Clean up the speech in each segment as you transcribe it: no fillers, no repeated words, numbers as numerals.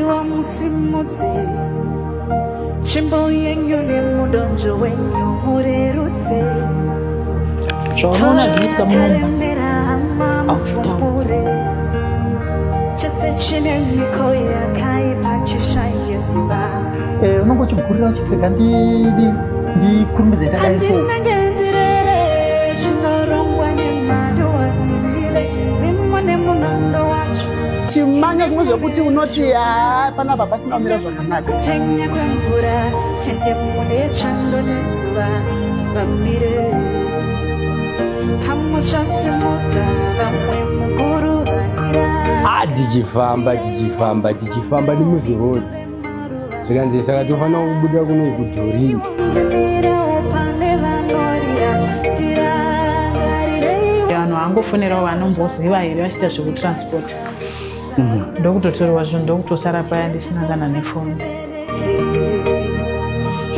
Haiwa musimudze tsvimbo yenyu nemudonzvo wenyu murerutse. Zvaunoona zvinoitika muno Karemera hama Aufutaura. mufumure. Chese chine mhiko yakaipa chishaye simba. Eh, unonge uchigurira uchiti rega ndikurumbidze ndadai so. Handinenge ndirere chinorongwa nemhando izive rimo nemunondo wacho. Chimanya zvimwe zvekuti unoti haa, panapa pasina kumira zvakanaka. Kupenya kwemvura ende mune chando nezuva vamire pamuchasimudza vamwe mukuruvatira. Ah, tichifamba, tichifamba, tichifamba nemuzi road, zvikanzi saka tofanira kubuda kuno kuDhorini. Ndimirewo pane vanorira, tirangarirei. Vanhu vangofonerawo vanomboziva here vachiita zvekutransport, ndokutotorwa zvinhu, ndokutosara paya ndisina kana nefoni.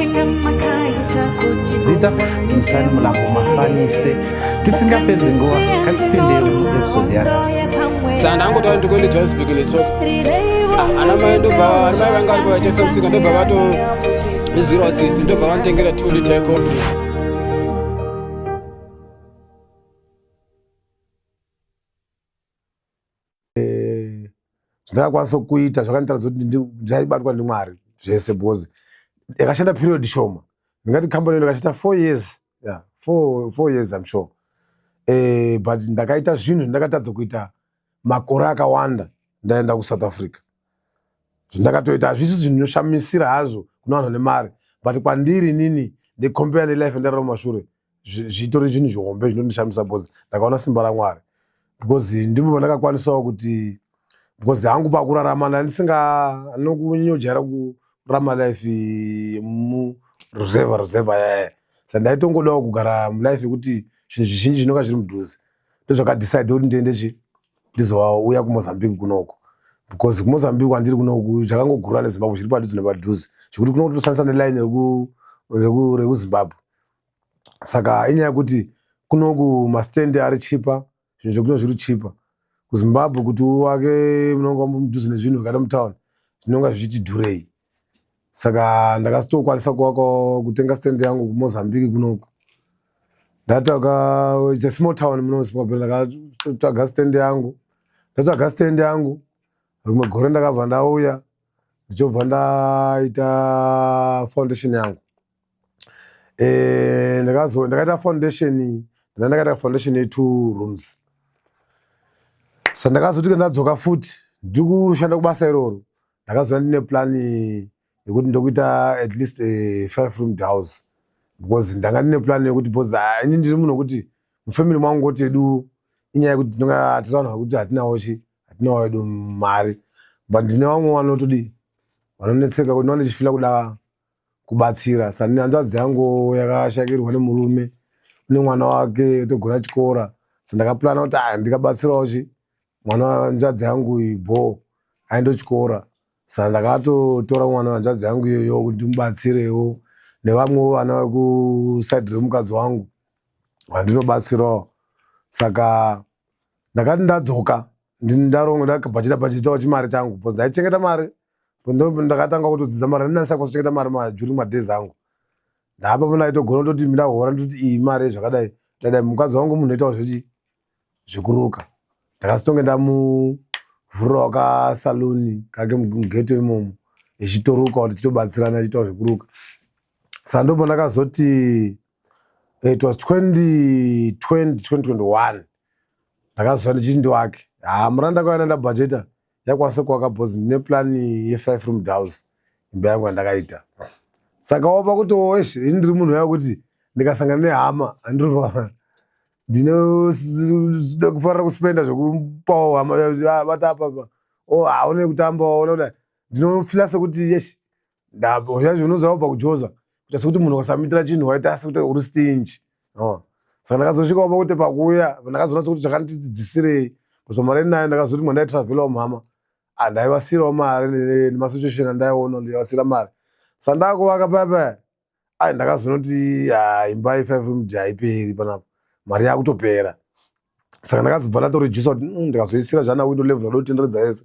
Inga makaita kuti Zita Dumisani Mulambo Mafanise. Tisingapedzi nguva, ngatipinde muepisode yanhasi. Saka ndangotaura ndikuende Johannesburg netsoka. Ah, ana mai ndobva, ana mai vanga varipo vaitesa musika, ndobva vatondizwirawo tsitsi, ndobva vanditengera 2 litre yecold drink. Zvandakakwanisa kuita zvakanditaridza kuti ndaibatwa ndiMwari zvese, because ndakashanda period shoma. Ndingati company ndakashanda 4 years, yeah, 4 years, I'm sure. But ndakaita zvinhu zvandakatadza kuita makore akawanda ndaenda kuSouth Africa. Zvandakatoita hazvisi zvinhu zvinoshamisira hazvo kuna vanhu vane mari, but kwandiri inini, ndicompare nelife yandararama mumashure, zvitori zvinhu zvihombe zvinondishamisa, because ndakaona simba raMwari, because ndipo pandakakwanisawo kuti, because hangu pakurarama ndandisinga nokunyojaira kurarama life muruzevha ruzevha yaya. Saka ndaitongodawo kugara mulife yekuti zvinhu zvizhinji zvinonga zviri mudhuze. Ndozvakadecide kuti ndiende chi ndizouya kuMozambique kunoko, because kuMozambique kwandiri kunoku zvakangogurira neZimbabwe, zviri padhuze nepadhuze, zvekuti kuno kutoshandisa nelaini rekuZimbabwe. Saka inyaya yekuti kunoku mastendi ari cheaper, zvinhu zvekuno zviri cheaper. KuZimbabwe kuti uwake munonga mudhuze nezvinhu zvakaita mutauni zvinonga zvichiti dhurei. Saka ndakazotokwanisa kuvakawo, kutenga stand yangu kuMozambique kunoku. Ndataka, it's a small town muno Zimbabwe. Ndakatsvaga stand yangu, ndatsvaga stand yangu, rimwe gore ndakabva ndauya, ndichobva ndaita foundation yangu. Ndakazo ndakaita foundation, ndakaita foundation ye2 rooms. Saka ndakazoti ndadzoka futi ndiri kushanda kubasa iroro, ndakazova ndine plan yekuti ndokuita at least a five roomed house, because ndanga ndine plan yekuti, because ini ndiri munhu wekuti mufamily mwangu ngoti edu inyaya yekuti tinonga tiri vanhu vekuti hatinawo chi hatinawo edu mari, but ndine vamwe vanotodi vanonetseka kuti ndinova ndichifila kuda kubatsira. Saka ndine hanzvadzi yangu yakashakirwa nemurume, une mwana wake togona chikora. Saka ndakaplana kuti ah, ndikabatsirawo chi mwana wanzvadzi yangu iyi bho aende kuchikora. Saka ndakatotora mwana wanzvadzi yangu iyoyo kuti ndimubatsirewo, nevamwewo vana vekusaidhi remukadzi wangu vandinobatsirawo. Saka ndakati ndadzoka, ndaronga, ndakabhachita bhachitawo chimari changu, because ndaichengeta mari. Ndakatanga kutodzidza mari, andinasa kuchengeta mari during madays angu. Ndaapapo ndaitogona kutoti ndahora, ndoti iyi mari zvakadai dadai. Mukadzi wangu munhu oitawo zvechi zvekuruka. Ndakazotonge ndamuvhurirawo kasaluni kake mughetto imomo, ichitoruka, tichitobatsirana, achiitawo zvekuruka. Saka ndipo ndakazoti, it was 2020, 2021, ndakazoya ndichiti ndiwake. Ha, mura ndakauya ndabhajeta yakwanisa kuwaka because ndine plan ye5 room house, imba yangu yandakaita. Saka wapa kuti weshe, ini ndiri munhu waya kuti ndikasangana nehama, andirova ndinoda kufarira kuspenda zvekupawo hama vata apa o haone kutamba waona kudai, ndinofila sekuti yesh zvazvo unoziva kubva kujoza kuita sekuti munhu ukasamuitira chinhu waita sekuti uri stingy, no. Saka ndakazosvikawo pakuti pakuuya ndakazoona sekuti zvakandidzidzisirei because mari nayo ndakazoti mwandaitravelwa mhama ndaivasirawo mari nemasituation andaiona, ndaivasira mari. Saka ndakuvaka paya paya, ai, ndakazonoti imba ye5 room haiperi panapa, mari yakutopera. Saka ndakazobva ndatoredusa kuti ndikazoisira zvana window level, ndadotenderedza yese,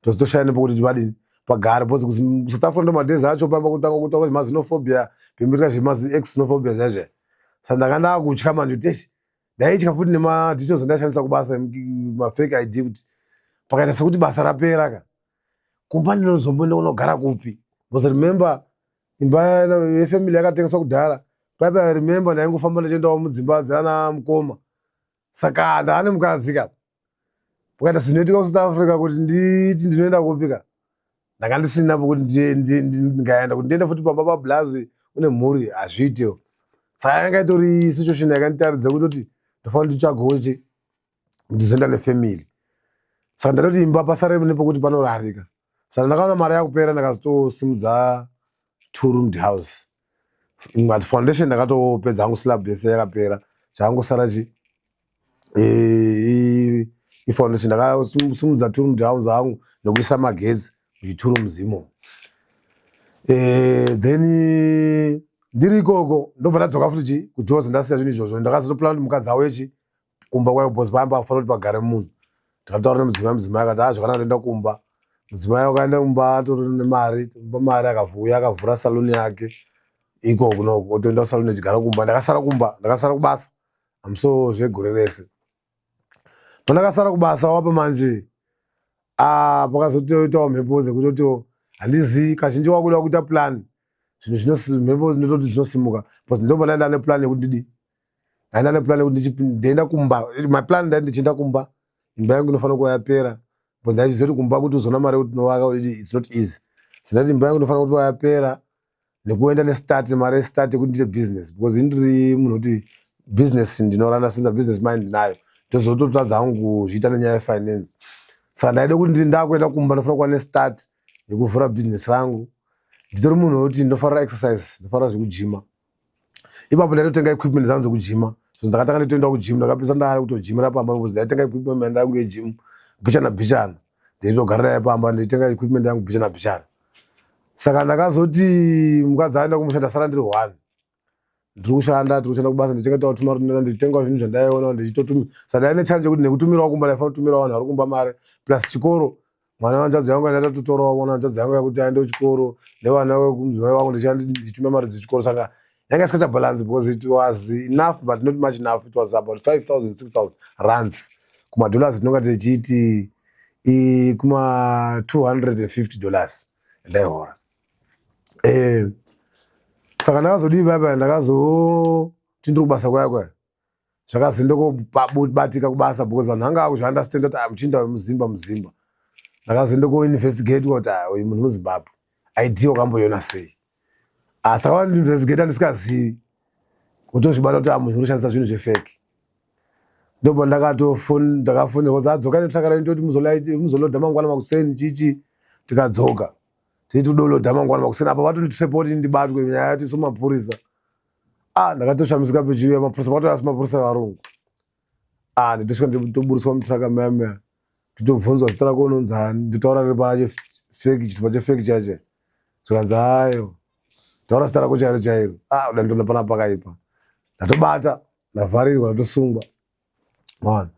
tozotoshaya nepokuti vadini. Pagare because kuSouth Africa ndo madays acho pamba kutanga kutaura zvemaxenophobia, pembitika zvemaxenophobia zvaizve. Saka ndanga ndakutya manje kuti eish, ndaitya futi nemadetails andaishandisa kubasa, mafake ID, kuti pakaita sekuti basa rapera ka, kumba ndinozomboenda kunogara kupi? Because remember, imba yefamily yakatengeswa kudhara paipa. Remember, ndaingofamba ndichiendawo mudzimba dzana mukoma, saka ndaane mukadzi ka. Pakaita zvinoitika kuSouth Africa kuti nditi ndinoenda kupi ka, ndanga ndisina pokuti ndingaenda. Kuti ndiende futi pamba pablazi une mhuri, hazviitewo. Saka yanga itori situation yakanditaridza kutoti ndofanira nditsvagewo chi ndizoenda nefamily. Saka ndatoti imba pasare nepekuti panorarika. Saka ndakaona mari yakupera, ndakazotosimudza two roomed house. At foundation ndakatopedza hangu, slab yese yakapera, changosara chi ifoundation. Ndakasimudza two roomed house hangu nekuisa magetsi muchitwo rooms imomo. Then ndiri ikoko ndobva ndadzoka futi chi kuJozi, ndasiya zvinhu izvozvo. Ndakazotoplan kuti mukadzi auye chi kumba kwayo, because pamba kufanira kuti pagare munhu. Ndakataura nemudzimai, mudzimai akati, "A, zvakanaka, ndoenda kumba." Mudzimai wakaenda kumba atori nemari, mari, akavuya akavhura saluni yake iko kunoko, otoenda kusaluni achigara kumba. Ndakasara kumba, ndakasara kubasa amuso zvegore rese. Pandakasara kubasa wapa manje, ah, pakazotoitawo mhepo dzekutoti handizivi. Kazhinji wakuda kuita plan, zvinhu zvino mhepo ndototi zvinosimuka, because ndobva ndaenda neplan yekuti ndidi ndaenda neplan yekuti ndienda kumba. My plan, ndai ndichienda kumba, imba yangu inofanira kuva yapera, because ndaiziva kuti kumba kuti uzoona mari yekuti tinovaka, it's not easy. So ndati imba yangu inofanira kuti yapera nekuenda nestart, mari yestart yekuti ndiite business, because indiri munhu kuti business ndinorana since business mind ndinayo, ndozototadza hangu kuzviita nenyaya yefinance. Saka ndaida kuti ndakuenda kumba ndofanira kuva nestart yekuvhura business rangu. Nditori munhu wekuti ndinofarira exercise, ndinofarira zvekujima. Ipapo ndaitotenga equipment dzangu dzekujima. So ndakatanga nditoenda kugym, ndakapisa ndaa kutojimira pamba, because ndaitenga equipment yangu yegym bichana bichana, ndichitogara naye pamba, ndichitenga equipment yangu bichana bichana. Saka ndakazoti mukadzi aenda kumusha, ndasara ndiri one, ndiri kushanda, tiri kushanda kubasa, ndichengetawo tumari, ndichitengawo zvinhu zvandaiona ndichitotumi. Saka ndaine challenge yekuti nekutumirawo kumba, ndaifanira kutumirawo vanhu vari kumba mari, plus chikoro, mwana wanzvadzi yangu andatotorawo, mwana wanzvadzi yangu yakuti aende kuchikoro, nevana vekumudzimai wangu ndichitumira mari dzechikoro. Saka yanga isikaita balance, because it was enough but not much enough. It was about 5000 6000 rands. Kumadollars tinonga tichiti kuma $250 ndaihora. Saka ndakazodii paya, ndakazoti ndiri kubasa kwaya kwaya, zvakazi ndokubatika kubasa, because vanhu vanga vakuzviunderstand kuti, ah, muchinda wemuZimba, muZimba. Ndakazi ndokuinvestigate kuti, ah, uyu munhu muZimbabwe, ID wakamboiona sei? Ah, saka vandinvestigata ndisikazivi, kutozvibata kuti, ah, munhu unoshandisa zvinhu zvefake. Ndobva ndakafonерwa kuti adzoka netruck racho, ndoti muzolodha mangwana makuseni chichi. Tikadzoka tiiti tudolodha mangwana makuseni, apa vatonditrepa kuti ndibatwe nyaya yati somapurisa. Ah, ndakatoshamisika pechiuya mapurisa, vakatouya mapurisa evarungu. Ah, nditosvika nditoburitswa mutruck maya maya, nditobvunzwa zita rako unonzi ani, nditaura riri pachefake, chitupa chefake chache. Zvikanzi, "Ayo, taura zita rako chairo chairo." Ah, uda nditoona pana pakaipa, ndatobata, ndavharirwa, ndatosungwa. Maona,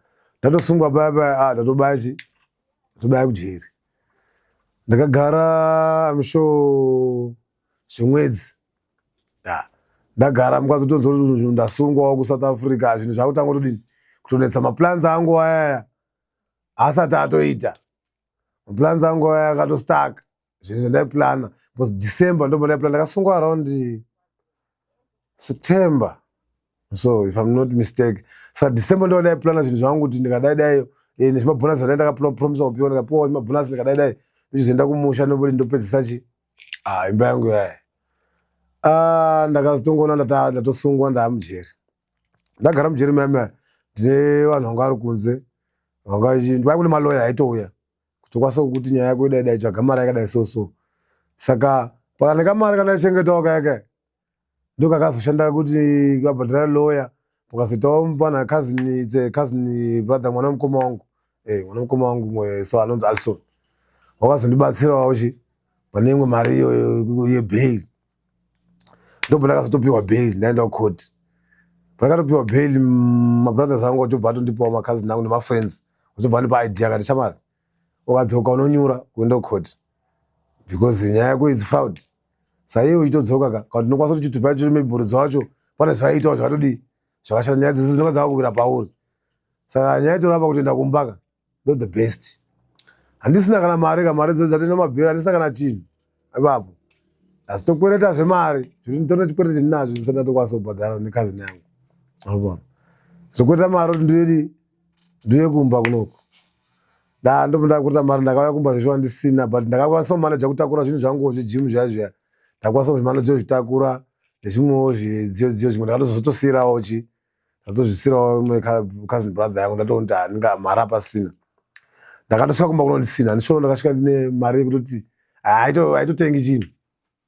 ndatosungwa paya paya. Ah, ndatobaya chi, ndatobaya kujeri. Ndakagara, I'm sure, zvimwedzi. Ya, ndagara, mukazotonzwa kuti ndasungwawo kuSouth Africa, zvinhu zvakutanga kutodini, kutonetsa. Maplans angu ayaya asati atoita, maplans angu aya akatostaka, zvinhu zvandaiplana, because December ndoba ndaiplana. Ndakasungwa around September, so if I'm not mistake. Saka December ndo ndaiplana zvinhu zvangu kuti ndikadai dai, nezvimabhonasi zvandai ndakapromisa kupiwa, ndikapiwa zvimabhonasi, ndikadai dai ndichizoenda kumusha, nobodi ndopedzisa chi, ah, imba yangu yaya. Ah, ndakazotongoona ndatosungwa, ndaamujeri, ndagara mujeri maya maya. Ndine vanhu vanga vari kunze, vanga vai kune maloya aitouya kutokwanisa kuti nyaya yako idai dai, tsvaga mari yakadai, so so. Saka pakane kamari kandaichengetawo kaya kaya, ndokakazoshanda kuti kabhadhara lawyer. Pakazoitawo mufana cousin, it's a cousin brother, mwana wemukoma wangu, mwana wemukoma wangu mwe, so anonzi Alison, wakazondibatsirawo chi pane imwe mari iyoyo yebail. Ndobva ndakazotopiwa bail, ndaenda kucourt. Pandakatopiwa bail, mabrothers angu achobva atondipawo, macousin angu nemafriends achobva andipa idea, akati, "Shamari, ukadzoka unonyura kuenda kucourt." Because nyaya yako is fraud. Saiye uchitodzoka ka, kana tinokwanisa kuti chitupa chacho maybe muridzi wacho pane zvaiitawo zvakatodii zvakashata, nyaya dzese dzinonga dzakakuvira pauri. Saka nyaya itorapa kutoenda kumba ka, ndo the best. Handisina kana mari ka, mari dzese dzatoenda mabhero, handisina kana chinhu ipapo. Asi tokweretazve mari, zvekuti nditore chikwereti chendinazvo ndisati ndatokwanisa kubhadhara nekazini yangu. Unobona? Tokwereta mari kuti ndiyedi ndiuye kumba kunoku. Da ndobva ndakwereta mari, ndakauya kumba zveshuwa ndisina, but ndakakwanisa kumanaja kutakura zvinhu zvangu zvejimu zviya zviya. Ndakakwanisa kuzvimanaja kuzvitakura nezvimwewo zvidziyo dziyo zvimwe ndakatozotosiyirawo chi ndazozvisirawo imwe cousin brother yangu, ndatoona kuti handinga mari apasina. Ndakatosvika kumba kuno ndisina, handisure ndakasvika ndine mari yekutoti haitotengi chinhu.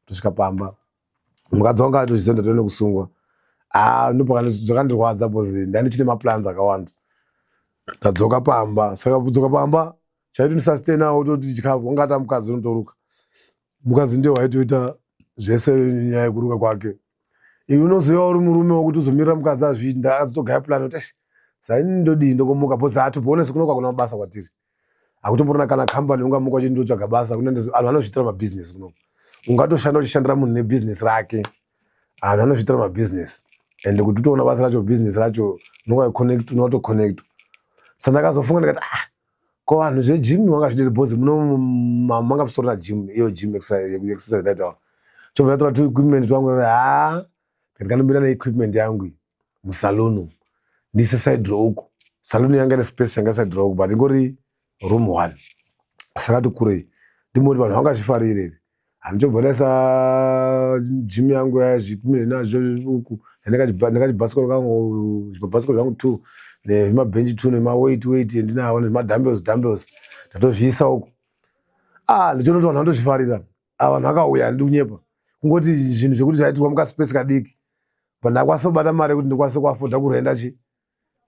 Tosvika pamba mukadzi wangu atozviziva ndatoona nekusungwa. Ah, ndopazvakandirwadza because ndandichine maplans akawanda. Ndadzoka pamba, saka kudzoka pamba chaiti ndisasustainawo kutoti chikafu wanga ata mukadzi unotoruka. Mukadzi ndiye waitoita zvese nyaya yekuruka kwake. Iwe unoziva uri murume wekuti uzomirira mukadzi azviiti, ndakazotogaya plan kuti eish, saini ndodii, ndokomuka because hatibonesi kunoku hakuna mabasa kwatiri. Hakutomborina kana company ungamuka uchiti ndotsvaga basa, kune vanhu vanozviitira mabhizinesi kunoku. Ungatoshanda uchishandira munhu nebhizinesi rake. Vanhu vanozviitira mabhizinesi and kuti utoona basa racho bhizinesi racho unonga connect, unotoconnect. Saka ndakazofunga ndikati ah, ko vanhu zvegym vangazvidiri because muno manga musitorina gym, iyo gym exercise ndaitaura. Chobva ndatora tu equipment twangu, ha, ndikati ngandimboenda neequipment yangu iyi musalon ndise side uku. Salon yanga ine space yanga side uku, but ingori room one, saka tikurei ndimoti vanhu vangazvifarire here. Handichobva ndaisa gym yangu yaya zvikumire nazvo uku, ndakachibhasikoro kangu, zvimabhasikoro zvangu two nezvimabhenji two nemaweight weight endinawo nezvimadumbbells dumbbells, ndatozviisa uku. Ah, ndichiona kuti vanhu vanotozvifarira. Ah, vanhu vakauya, handidi kunyepa, kungoti zvinhu zvekuti zvaitirwa mukaspace kadiki, but ndakwanisa kubata mari yekuti ndikwanise kuafodha kurenda chi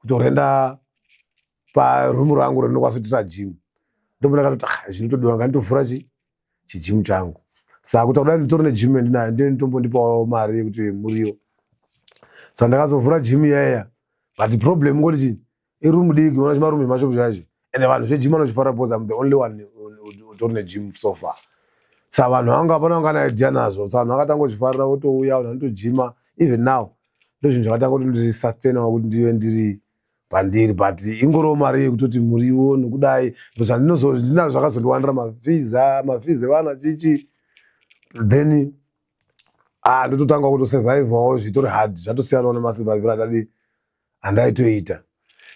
kutorenda parumu rangu randinokwanisa kuitira gym. Ndopo ndakatoti ah, zvinotodiwa nganditovhura chi chijimu changu. Saka kuti kudai nditori negym yandinayo, ndiyo nditombondipawo mari yekuti muriwo. Saka ndakazovhura gym iyaiya, but problem ngoti chii, iroom diki, unoona chimaroom emashopu chaizvo, ende vanhu zvegym vanozvifarira because I'm the only one utori negym so far. Saka vanhu vanga hapana vanga ane idea nazvo, saka vanhu vakatanga kuzvifarira votouya, vanhu vanotojima even now. Ndozvinhu zvakatanga kuti ndisustainawo kuti ndive ndiri pandiri, but ingoriwo mari yekutoti muriwo nokudai ndinazvo zvakazondiwandira mafees, mafees evana chichi, then ah, ndototanga kutosurvivawo zvitori hard, zvatosiyanawo nemasurvivor andadi andaitoita.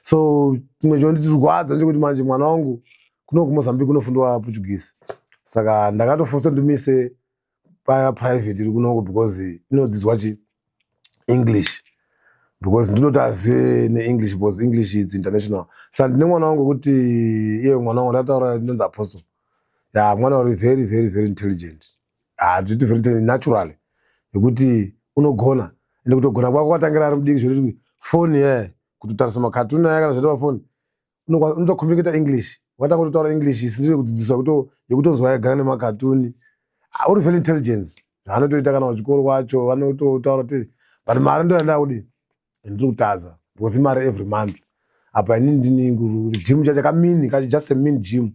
So chimwe chondirwadza ndechekuti manje mwana wangu kuno kuMozambique kunofundwa Portuguese, saka ndakatofosa ndimise paya private iri kunoko because inodzidzwa chi English, because ndinoti azive neEnglish because English is international. Saka ndine mwana wangu wekuti iye mwana wangu ndataura inonzi Apostle ya, mwana uri very very very intelligent, hatiti very intelligent naturally, nekuti unogona, ende kutogona kwako kwatangira ari mudiki, zvekuti foni ye kutotarisa makatuni aya kana zvaita pafoni unotocommunicata English, wakatanga kutotaura English isiri kudzidziswa yekutonzwa yagara nemakatuni. Ah, uri very intelligence, zvaanotoita kana kuchikoro kwacho vanototaura kuti, but mari ndo yandaa kudii ndiri kutadza because imari every month. Apa inini ndini gym chacho kamini kacho, just a mini gym,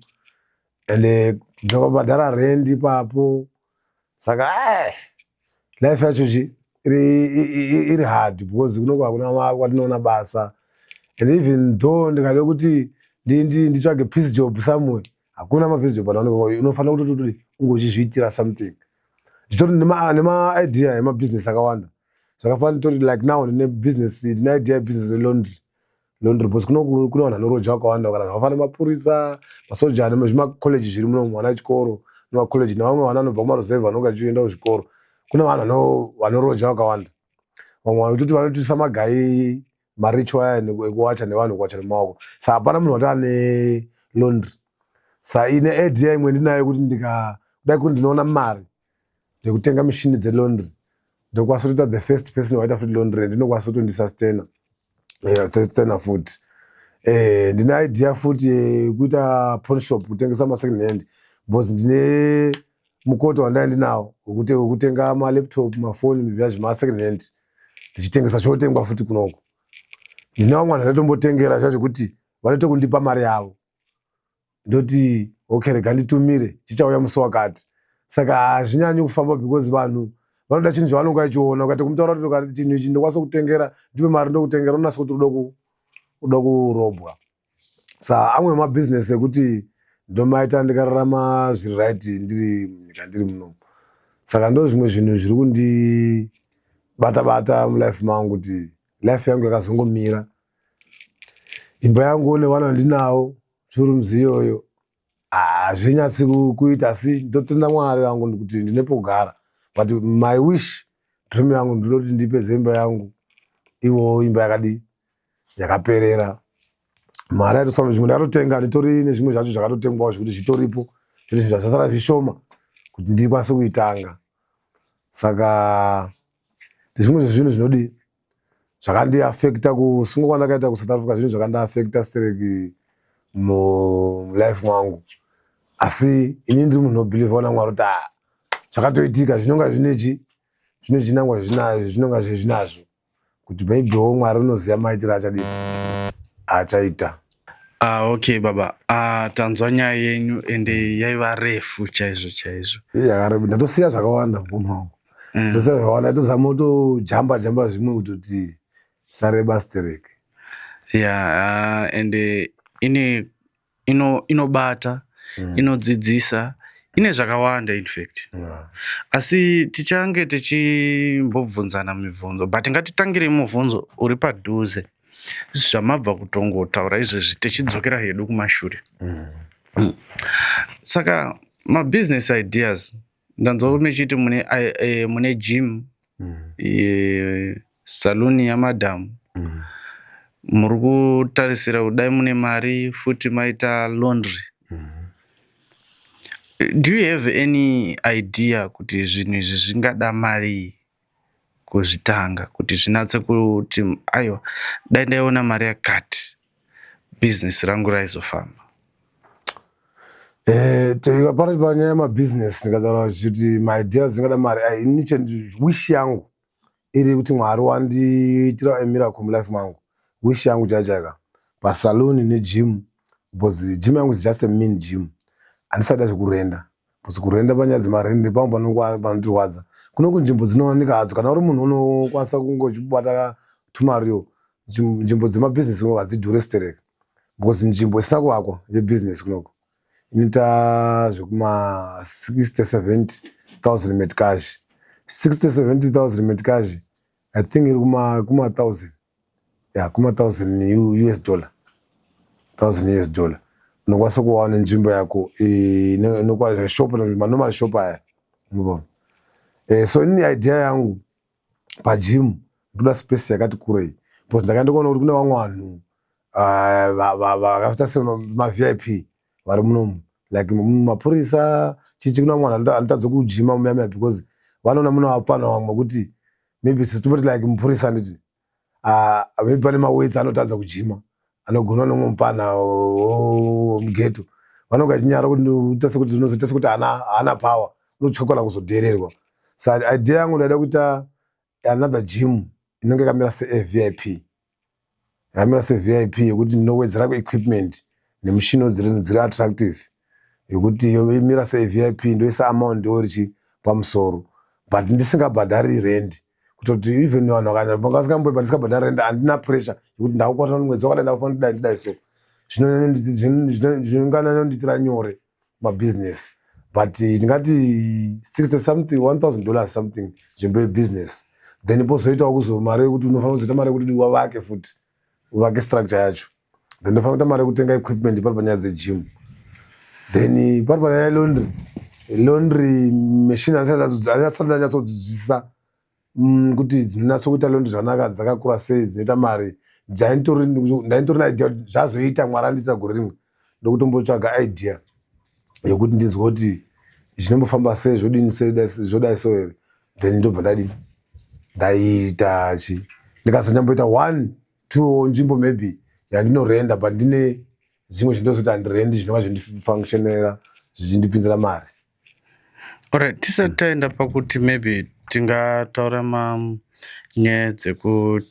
and ndinobhadhara rent ipapo. Saka life yacho chi iri hard because kunoko hakuna kwatinoona basa, and even though ndikade kuti nditsvage piece job somewhere, hakuna mapiece job anoonekwa. Unofanira kutoti unge uchizviitira something. Nditori nemaidea emabusiness akawanda, zvakafanana nditori like now ndine business, ndine idea yebusiness relaundry, laundry, because kuno kune vanhu vanoroja vakawanda, kana zvakafanana mapurisa, masoja, nezvimakoleji zviri muno, vana vechikoro nemakoleji nevamwe vana vanobva kumaruzevha vanonge vachienda kuzvikoro. Kune vanhu vanoroja vakawanda, vamwe vanototi vanotoisa magai maricho aya ekuwacha nevanhu kuwacha nemaoko. Saka hapana munhu wati ane laundry. Sa ine idea imwe ndinayo kuti ndika kudai kuti ndinoona mari yekutenga mishini dzelaundry, ndokwanisa kutoita the first person waita futi laundry, ndinokwanisa kutondisustaina sustaina futi. Ndine idea futi yekuita pawn shop, kutengesa masecond hand, because ndine mukoto wandai ndinawo wekutenga malaptop, mafoni, zviya zvemasecond hand, ndichitengesa chotengwa futi kunoko. Ndine vamwe vanhu ndatombotengera zviya zvekuti vanoita kundipa mari yavo, ndoti okay, rega nditumire, chichauya musi wakati. Saka hazvinyanyi kufamba because vanhu vanoda chinhu chavanonge vachiona. Ukati kumutaura kuti chinhu ichi ndokwanisa kutengera, ndipe mari ndokutengera, unonasa kuti uda kurobwa. Sa amwe emabhizinesi ekuti ndomaita ndikararama zviri right ndiri munyika ndiri munomu. Saka ndo zvimwe zvinhu zviri kundibata bata mulife mangu, kuti life yangu yakazongomira. Imba yangu nevana vandinawo, two rooms iyoyo, hazvinyatsi kuita, asi ndotenda Mwari vangu kuti ndine pokugara. But my wish, dream yangu, ndinoti ndipedze imba yangu, ivo imba yakadii, yakaperera. Mari yatosama, zvimwe ndakatotenga, nditori nezvimwe zvacho zvakatotengwawo zvekuti zvitoripo, zvoti zvinhu zvasara zvishoma kuti ndikwanise kuitanga. Saka ndezvimwe zvezvinhu zvinodii zvakandiafecta kusungwa kwandakaita kuSouth Africa, zvinhu zvakandiafecta stereki mulife mwangu. Asi ini ndiri munhu unobhilivha ona Mwari kuti ah, zvakatoitika zvinonga zvinechi zvine chinangwa zvinonga zvinazvo, kuti maybewo Mwari unoziva maitiro achadii achaita. Ah, okay baba. Ah, tanzwa nyaya yenyu, ende yaiva refu chaizvo chaizvo. Yakareba, ndatosiya zvakawanda mukoma wangu. Ndosiya zvakawanda, ndotozama kutojamba jamba zvimwe kutoti sareba stereki. Yeah, ende ine inobata, inodzidzisa, ine zvakawanda in fact. Asi tichange tichimbobvunzana mibvunzo, but ngatitangirei mubvunzo uri padhuze zvamabva kutongotaura izvezvi, tichidzokera hedu kumashure. Saka mabusiness ideas, ndanzwa mechiti mune gym, saluni yamadhamu, muri kutarisira kudai mune mari futi maita laundry. Do you have any idea kuti zvinhu izvi zvingada mari kuzvitanga, kuti zvinatse kuti aiwa, dai ndaiona mari yakati, bhizinesi rangu raizofamba? Pano panyaya yemabhizinesi, ndikataura kuti maideas zvingada mari, ini wish yangu iri kuti Mwari wandiitira a miracle mulife mangu. Wish yangu chaichaika pasaluni negym, because gym yangu is just a mean gym, handisada zvekurenda, because kurenda, panyaya dzemarendi pamwe panotirwadza. Kuno kunzvimbo dzinowanika hadzo, kana uri munhu unokwanisa kunge uchibata tumariwo, nzvimbo dzemabhizinesi kunoko hadzidhure stereka, because nzvimbo isina kuvakwa yebhizinesi kunoko inoita zvekuma 60 70,000 meticage. 60 70,000 meticage, I think iri kuma 1000, ya, kuma 1000 US dollar. 1000 US dollar unokwanisa kuwana nzvimbo yako inokwanisa shop, manormal shop aya, unobona. So ini idea yangu pagym, ndoda space yakati kurei, because ndakaenda kuona kuti kune vamwe vanhu vakaita semaVIP vari munomu, like mapurisa chichi. Kuna vamwe vanhu anotadza kujima muyamaya because vanoona muna vapfana vamwe kuti maybe setomboti like mupurisa, handiti, maybe pane maweights anotadza kujima, anogona nomwe mupfana womughetto, vanonge vachinyara kuti uita sekuti unozoita sekuti haana power, unotya kana kuzodhererwa. Saka idea yangu, ndaida kuita another gym inonge yakamira seaVIP, yakamira seVIP, yekuti ndinowedzera kuequipment nemushino dziri attractive, yekuti yomira seVIP. Ndoisa amount orichi pamusoro, but ndisingabhadhari rent, kutoti even vanhu vasingamboipa ndisingabhadhari rent, handina pressure yekuti ndakukwana mwedzi wakadai, ndakufanira kudai, ndidai. So zvinonganyanondiitira nyore mabhizinesi, but ndingati 60 something, $1000 something nzvimbo yebusiness. Then pozoitawo kuzo mari yekuti unofanira kuzoita mari yekuti wavake futi, uvake structure yacho. Then ndofanira kuita mari yekutenga equipment pari panyaya dzegym. Then pari panyaya yelaundry, laundry machine handisati ndanyatsodzidzisa kuti dzinonyatso kuita laundry zvakanaka, dzakakura sei, dzinoita mari. Ndaintori naidea kuti zvazoita Mwari andiitira gore rimwe, ndokutombotsvaga idea yekuti ndinzwe kuti zvinombofamba sei, zvodini sei, zvodai so here. Then ndobva ndadini, ndaita chi ndikazonyamboita one two nzvimbo maybe yandinorenda, but ndine zvimwe zvindozoti handirendi, zvinova zvindifunctionera, zvichindipinzira mari. Alright, tisati taenda pakuti maybe tingataura manyaya dzeku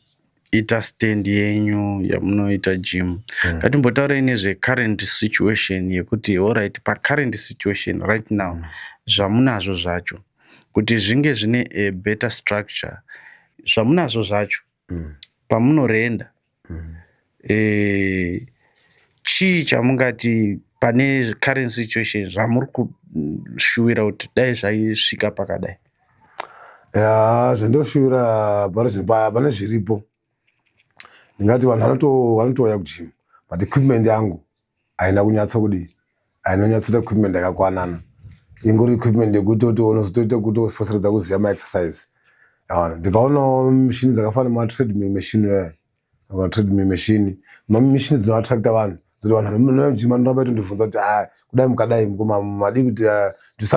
Ita stand yenyu yamunoita gym. Ngatimbotaurei nezvecurrent situation yekuti, alright, pacurrent situation right now, zvamunazvo zvacho kuti zvinge zvine a better structure, zvamunazvo zvacho pamunorenda, chii chamungati pane current situation zvamuri kushuwira kuti dai zvaisvika pakadai? Ya, zvandoshuvira pari zvino, pane zviripo, ndingati vanhu vanotouya kugym, but equipment yangu haina kunyatsa kudii, haina kunyatsoita equipment yakakwanana. Ingori equipment yekutoti unozotoita kutofoseredza kuziva maexercise. Yaona, ndikaonawo mishini dzakafanana nematreadmill machine yaya, matreadmill machine, mamishini dzinoattracta vanhu, zoti vanhu vanouya kugym vanoramba vachitondibvunza kuti, "Ha, kudai mukadai madii?" Kuti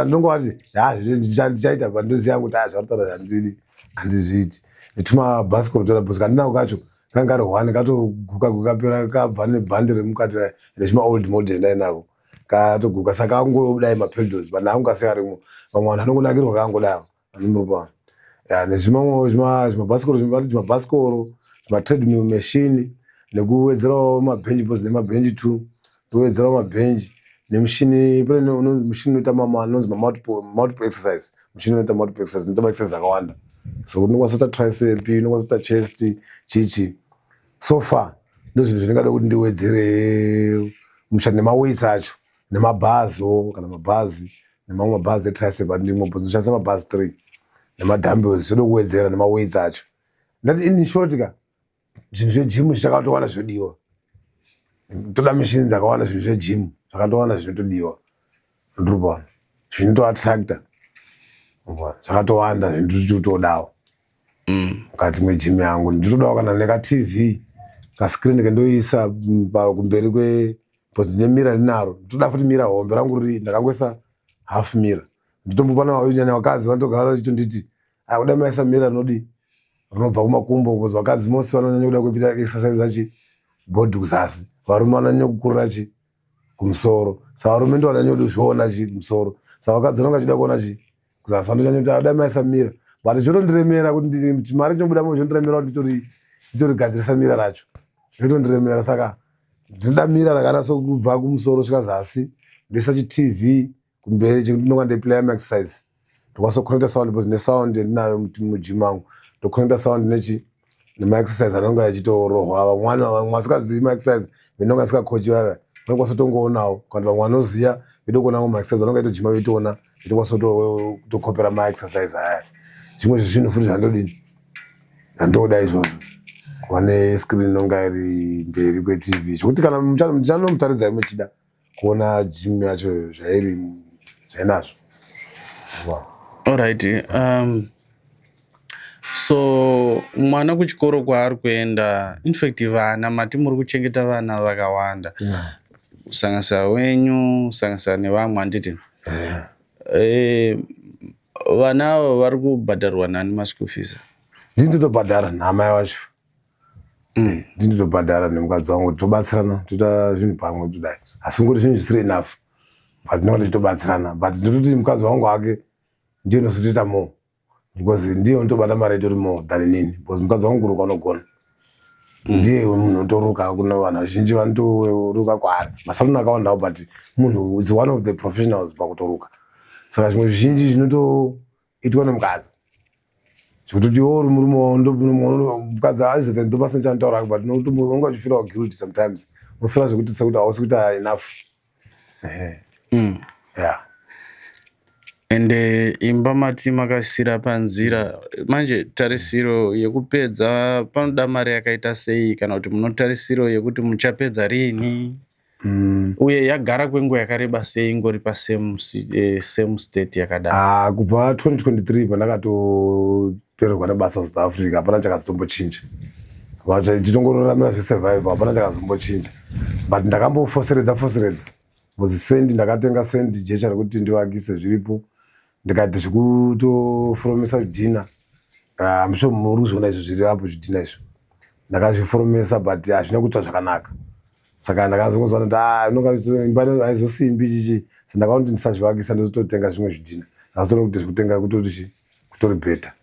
ndinongovati, "Ha, ndichaita," but ndoziva kuti ha, zvari kutaura handidi, handizviiti. Netumabhasikoro toda, because kandinako kacho kanga kari one, katoguka guka, pera kabva nebhandi remukati nechima old model ndainako, katoguka, saka angodai mapedals, but naangu arimo. Vamwe vanhu vanongonakirwa kangodaro anomupa ya nezvimamwe zvimabhasikoro, zvimabhasikoro, zvimatreadmill machine, nekuwedzerawo mabhenji, because nemabhenji two, ndowedzerawo mabhenji nemushini. Pane mushini unoita anonzi multiple exercise, mushini unoita multiple exercise, unoita maexercise akawanda, so unokwanisa kuita tricep, unokwanisa kuita chest, chichi. So far ndozvinhu zvindingada kuti ndiwedzere mushandi, nemaweights acho, nemabhazo, kana mabhazi nemamwe mabhazi etricep andimo, ndoshandisa mabhazi three, nemadumbbells zvoda kuwedzera, nemaweights acho. Ndati in short ka, zvinhu zvegym zvichakatowanda zvodiwa, toda mishini dzakawanda, zvinhu zvegym zvakatowanda zvinotodiwa, ndiri zvinotoattracta zvakatowanda zvinditodawo mukati megym yangu. Nditodawo kana nekaTV, kascreen kendoisa kumberi kwe, because ndine mirror ndinaro, nditoda futi mirror hombe rangu riri ndakangoisa half mirror. Nditombopana nyanya vakadzi vanotogara vachitonditi, "Akuda maisa mirror rinodi rinobva kumakumbo," because vakadzi mose vanonyanya kuda kuita exercise achi body kuzasi, varume vanonyanya kukurira chi kumusoro. Saka varume ndo vanonyanya kuzviona chi kumusoro, saka vakadzi vanonga vachida kuona chi kuzasi, vanonyanya kuti ada maisa mirror. But zvotondiremera kuti mari chinobudamo, zvondiremera kuti nditorigadzirisa mirror racho, zvotondiremera. Saka ndinoda mirror rakanatsa kubva kumusoro svika zasi, ndoisa chiTV kumberi chekuti ndinonga ndeiplaya maexercise, ndokwanisa kuconnecta sound, because nesound yandinayo mugym mangu, ndoconnecta sound nechi nemaexercise anonga achitorohwa. Vamwe vasikazivi maexercise, vendinonga ndisikakochi vaya, vanokwanisa kutongoonawo, kana vamwe vanoziva veida kuonawo maexercise, vanonga veitojima veitoona, veitokwanisa kutokopera maexercise aya. Zvimwe zvezvinhu futi zvandodini, zvandoda izvozvo, kuva nescreen inonga iri mberi kweTV, zvekuti kana ndichanomutaridzai muchida kuona gym yacho zvairi, zvainazvo. Alright, so mwana kuchikoro kwaari kuenda, infact vana mati muri kuchengeta vana vakawanda, kusanganisa wenyu, kusanganisa nevamwe, handiti? Vana ava vari kubhadharwa nani maschool fees? Ndini totobhadhara namai vacho. Ndini totobhadhara nemukadzi wangu, tobatsirana, toita zvinhu pamwe kudai, asi ngoti zvinhu zvisiri enough, but tinonga tichitobatsirana. But ndototi mukadzi wangu hake ndiye unozotoita more, because ndiye unotobata mari itori more than inini, because mukadzi wangu kuruka unogona. Ndiye munhu unotoruka, kuna vanhu vazhinji vanotoruka kwaari, masaluni akawandawo, but munhu is one of the professionals pakutoruka. Saka zvimwe zvizhinji zvinotoitwa nemukadzi, zvekutoti iwe uri murume, mukadzi aizeven ndo pasina chanotaura hake, but unonga uchifeelawo guilty sometimes, unofeela zvekuti sekuti hausi kuita enough. Ehe. Yeah. Ende imba mati makasira panzira, manje tarisiro yekupedza panoda mari yakaita sei, kana kuti munotarisiro yekuti muchapedza riini? Uye yagara kwenguva yakareba sei ingori pasame same state yakadai? Ah, kubva 2023 pandakatopererwa nebasa South Africa, hapana chakazotombochinja. Tichitongororamira zvesurvival, hapana chakazombochinja, but ndakambofoseredza foseredza, because sendi ndakatenga sendi jecha rekuti ndivakise zviripo, ndikaita zvekutoforomesa zvidhina. I'm sure muri kuzviona izvo zviri apo, zvidhina izvo ndakazviforomesa, but hazvina kuitwa zvakanaka. Saka ndakazongoziva kuti, ah, inonga imba haizosimbi chichi, saka ndakaona kuti ndisazvivakisa, ndototenga zvimwe zvidhina. Ndakazoona kuti zvekutenga kutori chi kutori better.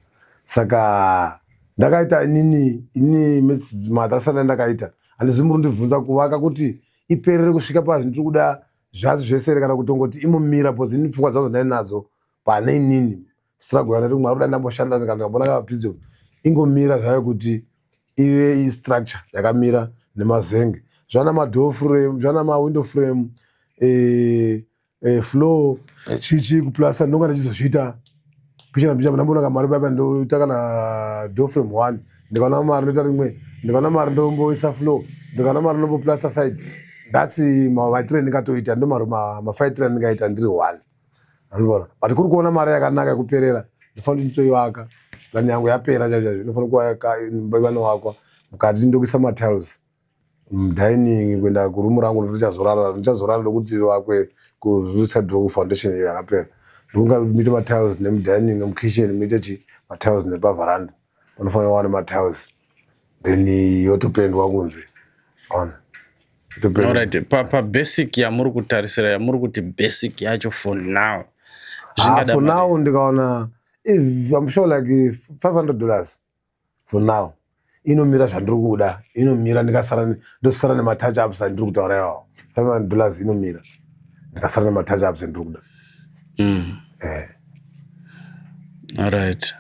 Saka Ndakaita inini inini matarasana ndakaita handizi muri kundibvunza kuvaka kuti iperere kusvika pazvindiri kuda zvasi zvese here kana kutongoti imomira bcause ini pfungwa dzangu dzandai nadzo pane inini struggle yandati mwari kuda ndamboshanda kana ndikambona kavapidzo ingomira zvayo kuti ive istructure yakamira nemazenge zvana madoor frame, zvana mawindow frame, floor, chichi kuplasta ndonga ndichizozviita pichana pichana. Ndamboona kamari papa ndoita kana door frame one, ndikaona mari ndoita rimwe, ndikaona mari ndomboisa floor, ndikaona mari ndomboplasta side. That's maitire andingatoita, ndo mafaitire andingaita ndiri one, anoona. But kuri kuona mari yakanaka yekuperera, ndofanira kuti nditoivaka. Plan yangu yapera chaizvo chaizvo inofanira kuva ivanovakwa mukati, ndokuisa matiles mudining kuenda kurumu rangu ndichazorara, ndichazorara ndokuti rivakwe kuside foundation iyo yakapera, ndokunga muite matiles nemudining, nemukitchen muite chi matiles, nepavharanda panofanira kuva nematiles, then yotopendwa kunze, ona. Alright, pabasic yamuri kutarisira, yamuri kuti basic yacho for now? Ah, for now ndikaona, I'm sure like $500 for now inomira zvandiri kuda, inomira. Ndikasara ndosara nematouch ups andiri kutaura iwawo, $500 inomira, ndikasara nematouch ups andiri kuda. Alright.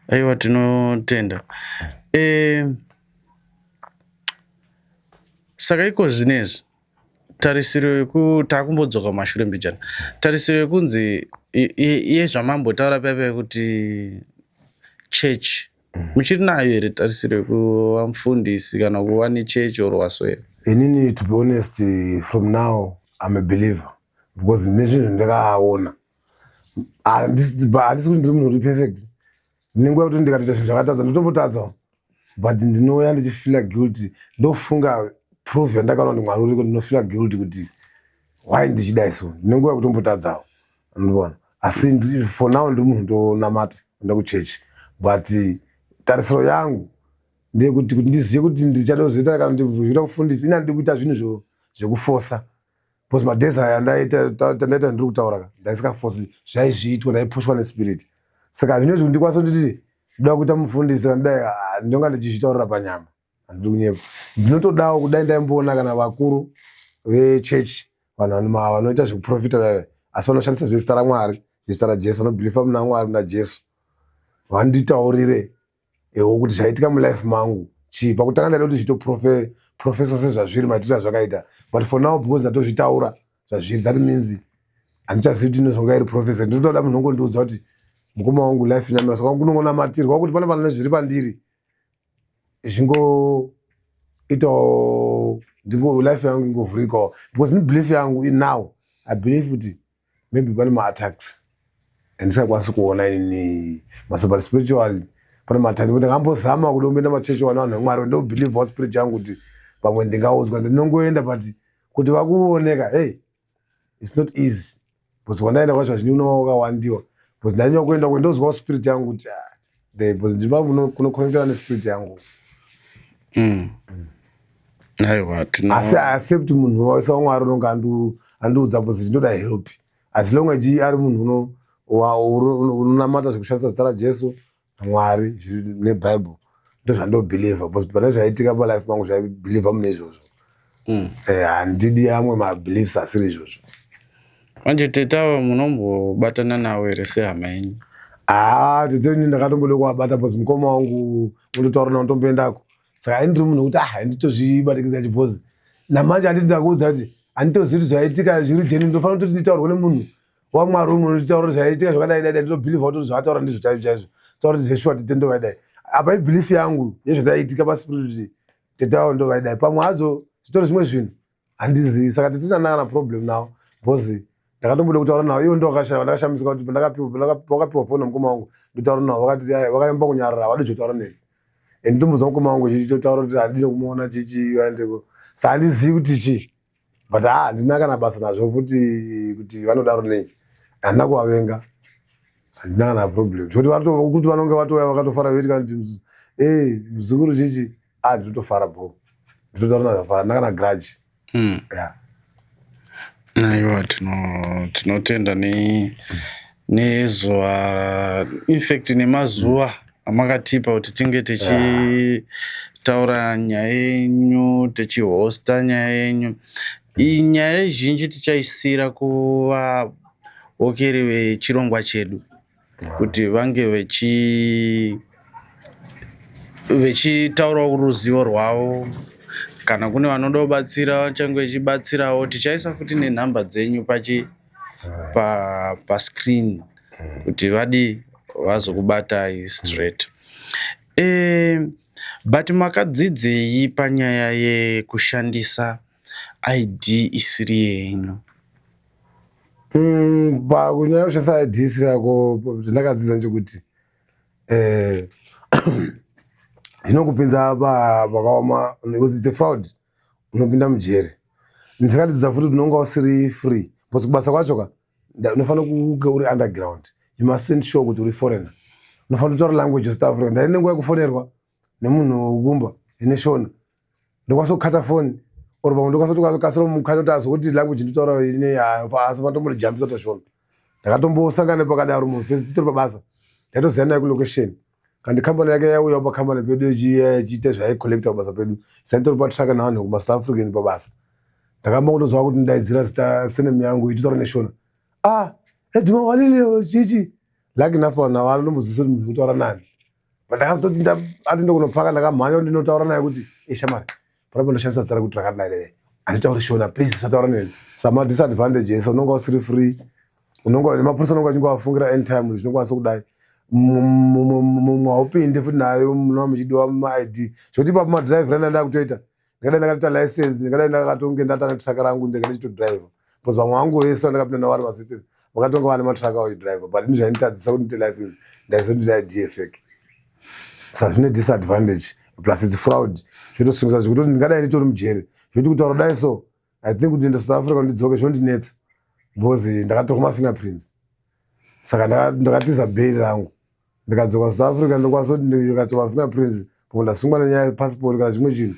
Aiwa, tinotenda. Saka iko zvinezvi tarisiro yeku takumbodzoka kumashure mbijana, tarisiro yekunzi yezvamambotaura paya paya kuti church, muchiri nayo here tarisiro yekuva mufundisi kana kuva nechechi or whatsoever? Inini, to be honest, from now I'm a believer because ndine zvinhu ndakaona. Handisi kuti ndiri munhu uri perfect. Ndine nguva yekuti ndikatoita zvinhu zvakatadza, ndotombotadzawo, but ndinouya ndichifeela guilty, ndofunga proof yandakaona kuti Mwari uriko. Ndinofeela guilty kuti why ndichidai so. Ndine nguva yekutombotadzawo, andibona. Asi for now ndiri munhu ndonamata, enda kuchechi, but tarisiro yangu ndeyekuti kuti ndizive kuti ndichada kuzoita kana ndikuita mufundisi, ini handidi kuita zvinhu zvekufosa because madays aya andaita tandaita ndiri kutaura ka, ndaisingafosi, zvaizviitwa, ndaipushwa nespirit. Saka zvinezvi kuti ndikwanise kunditi ndoda kuita mufundisi kana dai, ah, ndinonga ndichizvitaurira panyama, handidi kunyepa. Ndinotodawo kudai ndaimboona kana vakuru vechechi, vanhu vanoita zvekuprofita vaiva, asi vanoshandisa zvezita raMwari, zvezita raJesu, vanobhilivha muna Mwari, muna Jesu, vanditaurire ewo kuti zvaitika mulife mangu chii. Pakutanga ndaida kuti zvitoprofeswa sezvazviri, maitiro azvakaita, but for now because ndatozvitaura zvazviri, that means handichazivi kuti inozonga iri professor. Ndinotoda munhu ongondiudza kuti mukoma wangu, life inyamira, saka kunongonamatirwa kuti pane pane zviri pandiri zvingoitawo, ndingo life yangu ingovhurikawo, because ini belief yangu now I believe kuti maybe pane maattacks andisingakwanisi kuona inini maso, but spiritually pane maattacks, kuti ndakambozama kuda kumboenda machechi wana vanhu vemwari, ndobelieve spirit yangu kuti pamwe ndingaudzwa, ndinongoenda, but kuti vakuoneka, hey, it's not easy because kwandaenda kwacho hazvini unova wakawandiwa, because ndanyanya kuenda kwendozwawo spirit yangu kuti, ah, because ndima kunoconnectana nespirit yangu. Aiwa, tino Asi accept munhu wese waMwari unonge andiudza because ndinoda help, as long as ari munhu unonamata zvekushandisa zita raJesu, Mwari neBible, ndozvandobhilivha because pane zvaitika palife mangu zvaibhilivha mune izvozvo. Handidi amwe mabeliefs asiri izvozvo. Manje tete ava munombobatana navo here sehama yenyu? Haa, tete ini ndakatomboda kuvabata because mukoma wangu undotaura nawo, ndomboendako, saka ini ndiri munhu wekuti, ah, handitozvibatikidza chibhozi namanje. Handiti ndakuudza kuti handitozivi kuti zvaitika zviri genuine. Ndofanira kutoti nditaurwe nemunhu waMwari umwe unotitaura kuti zvaitika zvakadai dai dai, ndinobhilivha kuti zvavataura ndizvo chaizvo chaizvo, taura kuti zveshuwa tete ndovaidai. Apa ibelief yangu yezvandaiitika paspirit kuti tete avo ndovaidai, pamwe hadzo zvitori zvimwe zvinhu handizivi. Saka tete tandanga na problem navo because ndakatomboda kutaura navo, ivo ndo ndakashamisika kuti wakapiwa foni namukoma wangu, ndotaura navo, vakati ai, vakaimba kunyarara, havadi kuzotaura neni, and ndombozwa mukoma wangu chichitotaura kuti handidi kumuona chichi aendeko, sa handizivi kuti chii, but ha, handina kana basa nazvo futi kuti vanodaro nei. Handina kuvavenga, handina kana problem zvekuti kuti vanonge vatouya vakatofara veiti kana kuti e muzukuru chichi, a, ndinotofara bo, ndinotaura nazvafara, handina kana grudge. Yeah. Aiwa, tinotenda nezuva, infact nemazuva. Amakatipa kuti tinge tichitaura nyaya yenyu, tichihosta nyaya yenyu. Iyi nyaya zhinji tichaisiyira kuvaokeri vechirongwa chedu kuti vange vechitaurawo ruzivo rwavo. Kana kune vanoda kubatsira vachange vechibatsirawo. Tichaisa futi nenhamba dzenyu pachi pascreen kuti vadii, vazokubatai straight. But makadzidzei panyaya yekushandisa ID isiri yenyu? Pakunyaya kushandisa ID isiri yako, zvandakadzidza ndechekuti zvinokupinza pakaoma because it's a fraud, unopinda mujeri. Ndakadzidza futi kuti unonga usiri free because kubasa kwacho ka unofanira kunge uri underground. You mustn't show kuti uri foreigner. Unofanira kutaura language yeSouth Africa. Ndai nenguva yekufonerwa nemunhu kumba ine Shona, ndokwanisa kukata foni or pamwe ndokwanisa kutokasira mukata kuti azokuti language nditaura ine, asi vandombonijambisa kuita Shona. Ndakatombosangana pakadaro munhu first titori pabasa, ndaitoziva naye kulocation kandi kambani yake yauyawo pakambani pedu ichiita zvaicollecta pabasa pedu. Saitori patruck navanhu kumaSouth African pabasa. Ndakamba kutozwa kuti ndaidzira zita, surname yangu, ichitaura neShona. Ah, edhuma walile chichi. Lucky enough vanhu ava vanombozivisa kuti munhu kutaura nani, but ndakazototi ati ndokunopaka, ndakamhanya kuti ndinotaura naye kuti, "Eshamari, panapa ndoshandisa zita rekuti rakadai dai, handitauri Shona, please usataura neni." Sama disadvantage ese, unonga usiri free, unonga nemapurisa unonga achingovafungira anytime zvinokwanisa kudai. Mumwe haupindi futi nayo, munova muchidiwa maID, zvokuti ipapo madhiraivhira ndanda kutoita ndingadai ndakatoita license, ndingadai ndakatonge ndatanga truck rangu, ndega ndichitodhiraivha, because vamwe vangu vese vandakapinda navo vari masystem vakatonga vane matruck avo achidhiraivha, but ini zvainditadzisa kuti ndiite license ndaizoti ndine ID yefake. Saka zvine disadvantage, plus it's fraud, zvotosungisa zvekutoti ndingadai nditori mujeri, zvekuti kutaura dai. So I think kuti ende South Africa ndidzoke zvondinetsa because ndakatorwa mafingerprints, saka ndakatiza bheri rangu ndikadzoka South Africa. Ndokwanisa kuti ndikatorwa mafingerprints, pamwe ndasungwa nenyaya yepassport kana chimwe chinhu,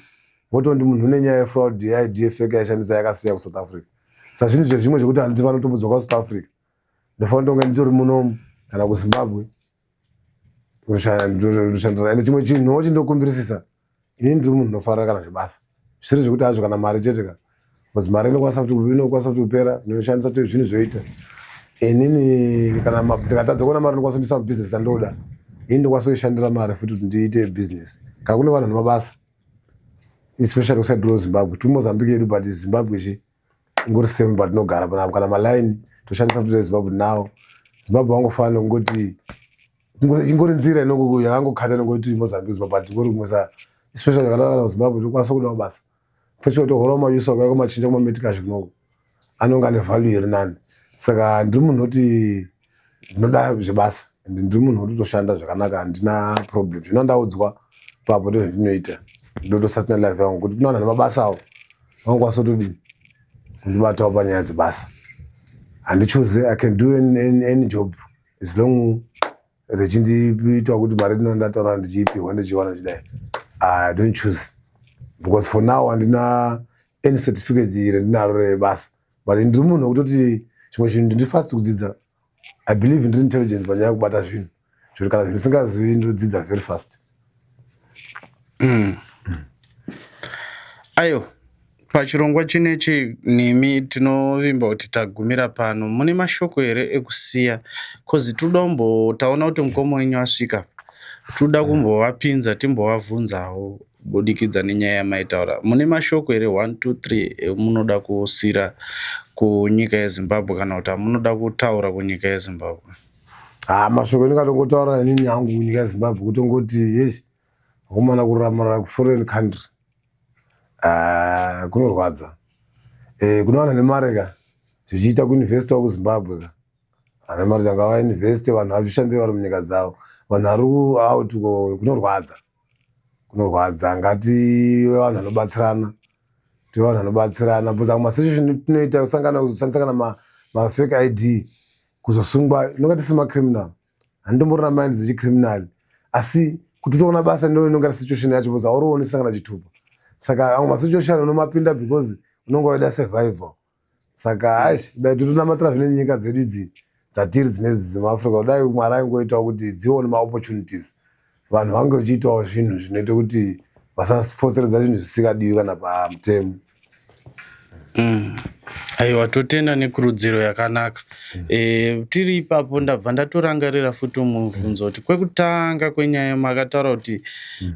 votondi munhu une nyaya yefraud yeID yefake yaishandisa yakasiya kuSouth Africa. Saka zvinhu zvezvimwe zvekuti handiti vanotombodzoka kuSouth Africa, ndofanira kutonge nditori munomu kana kuZimbabwe kushandira. Ende chimwe chinhuwo chindokumbirisisa, inini ndiri munhu unofarira kana zvebasa, zvisiri zvekuti hazvo kana mari chete ka, because mari inokwanisa kuti kupera, ndinoshandisa to zvinhu zvoita. Inini kana ndikatadza kuona mari, ndinokwanisa kuendesa mubhizinesi andoda. Ini ndokwanisa kuishandira mari futi kuti ndiite bhizinesi. Kana kune vanhu vane mabasa, especially kuside Zimbabwe, tiri Mozambique yedu, but Zimbabwe chi ingori same patinogara panapa. Kana malaini toshandisa futi reZimbabwe now, Zimbabwe wangofanira kungoti ingori nzira inongo yakangokata nongoti Mozambique, Zimbabwe, but ingori kumwesa, especially zvakadai kana kuZimbabwe tokwanisa kudawo basa futi tohorawo mayusa ukauya kumachinja kumametcash kunoko anonge ane value iri nani. Saka ndiri munhu oti ndinoda zvebasa and ndiri munhu woti toshanda zvakanaka, handina problem. Zvino ndaudzwa papo ndozvandinoita, ndotosasina life yangu kuti kune vanhu vane mabasa avo vanokwanisa kutodini kundibatawo panyaya dzebasa. Handichoose, I can do any job as long rechindiita kuti mari ndinondataura ndichiipihwa, ndichiwana ndichidai. I don't choose because for now handina any certificate rendinaro rebasa, but ndiri munhu wekutoti chimwe chinhu ndiri fast kudzidza. I believe ndiri intelligent panyaya yekubata zvinhu, zvekuti kana zvinhu ndisingazivi ndinodzidza very fast. Aiwa, pachirongwa chinechi nemi tinovimba kuti tagumira pano. Mune mashoko here ekusiya? Cause tinoda kumbotaona kuti mukoma wenyu asvika, toda kumbovapinza timbovabvunzawo kubudikidza nenyaya yamaitaura. Mune mashoko here 1 2 3 emunoda kusiyira kunyika yeZimbabwe kana kuti amunoda kutaura kunyika yeZimbabwe? Ha, mashoko endingatongotaura inini hangu kunyika yeZimbabwe kutongoti yeshi, vakomana, kuraramira kuforeign country, ah, kunorwadza. Kune vanhu vane mari ka, zvichiita kuinvestawo kuZimbabwe ka, vane mari changa vainveste, vanhu vazvishandire vari munyika dzavo. Vanhu vari out kunorwadza, kunorwadza. Ngati vanhu vanobatsirana, tive vanhu vanobatsirana, because amwe masituation tinoita kusangana kuzoshandisa kana mafake ID kuzosungwa, inonga tisi macriminal, handitomborina mind dzechicriminal, asi kuti utoona basa ndo inonga ri situation yacho, because haurioni sangana chitupa. Saka amwe masituation unomapinda because unonga waida survival. Saka aish, dai totonamatira zvine nyika dzedu idzi dzatiri dzinedzi dzemuAfrica, kudai Mwari aingoitawo kuti dzione maopportunities. vanhu vange vachiitawo zvinhu zvinoita kuti vasafoseredza zvinhu zvisikadiwi kana pamutemo. Aiwa, totenda nekurudziro yakanaka. Tiri ipapo ndabva ndatorangarira futi mubvunzo kuti kwekutanga kwenyaya makataura kuti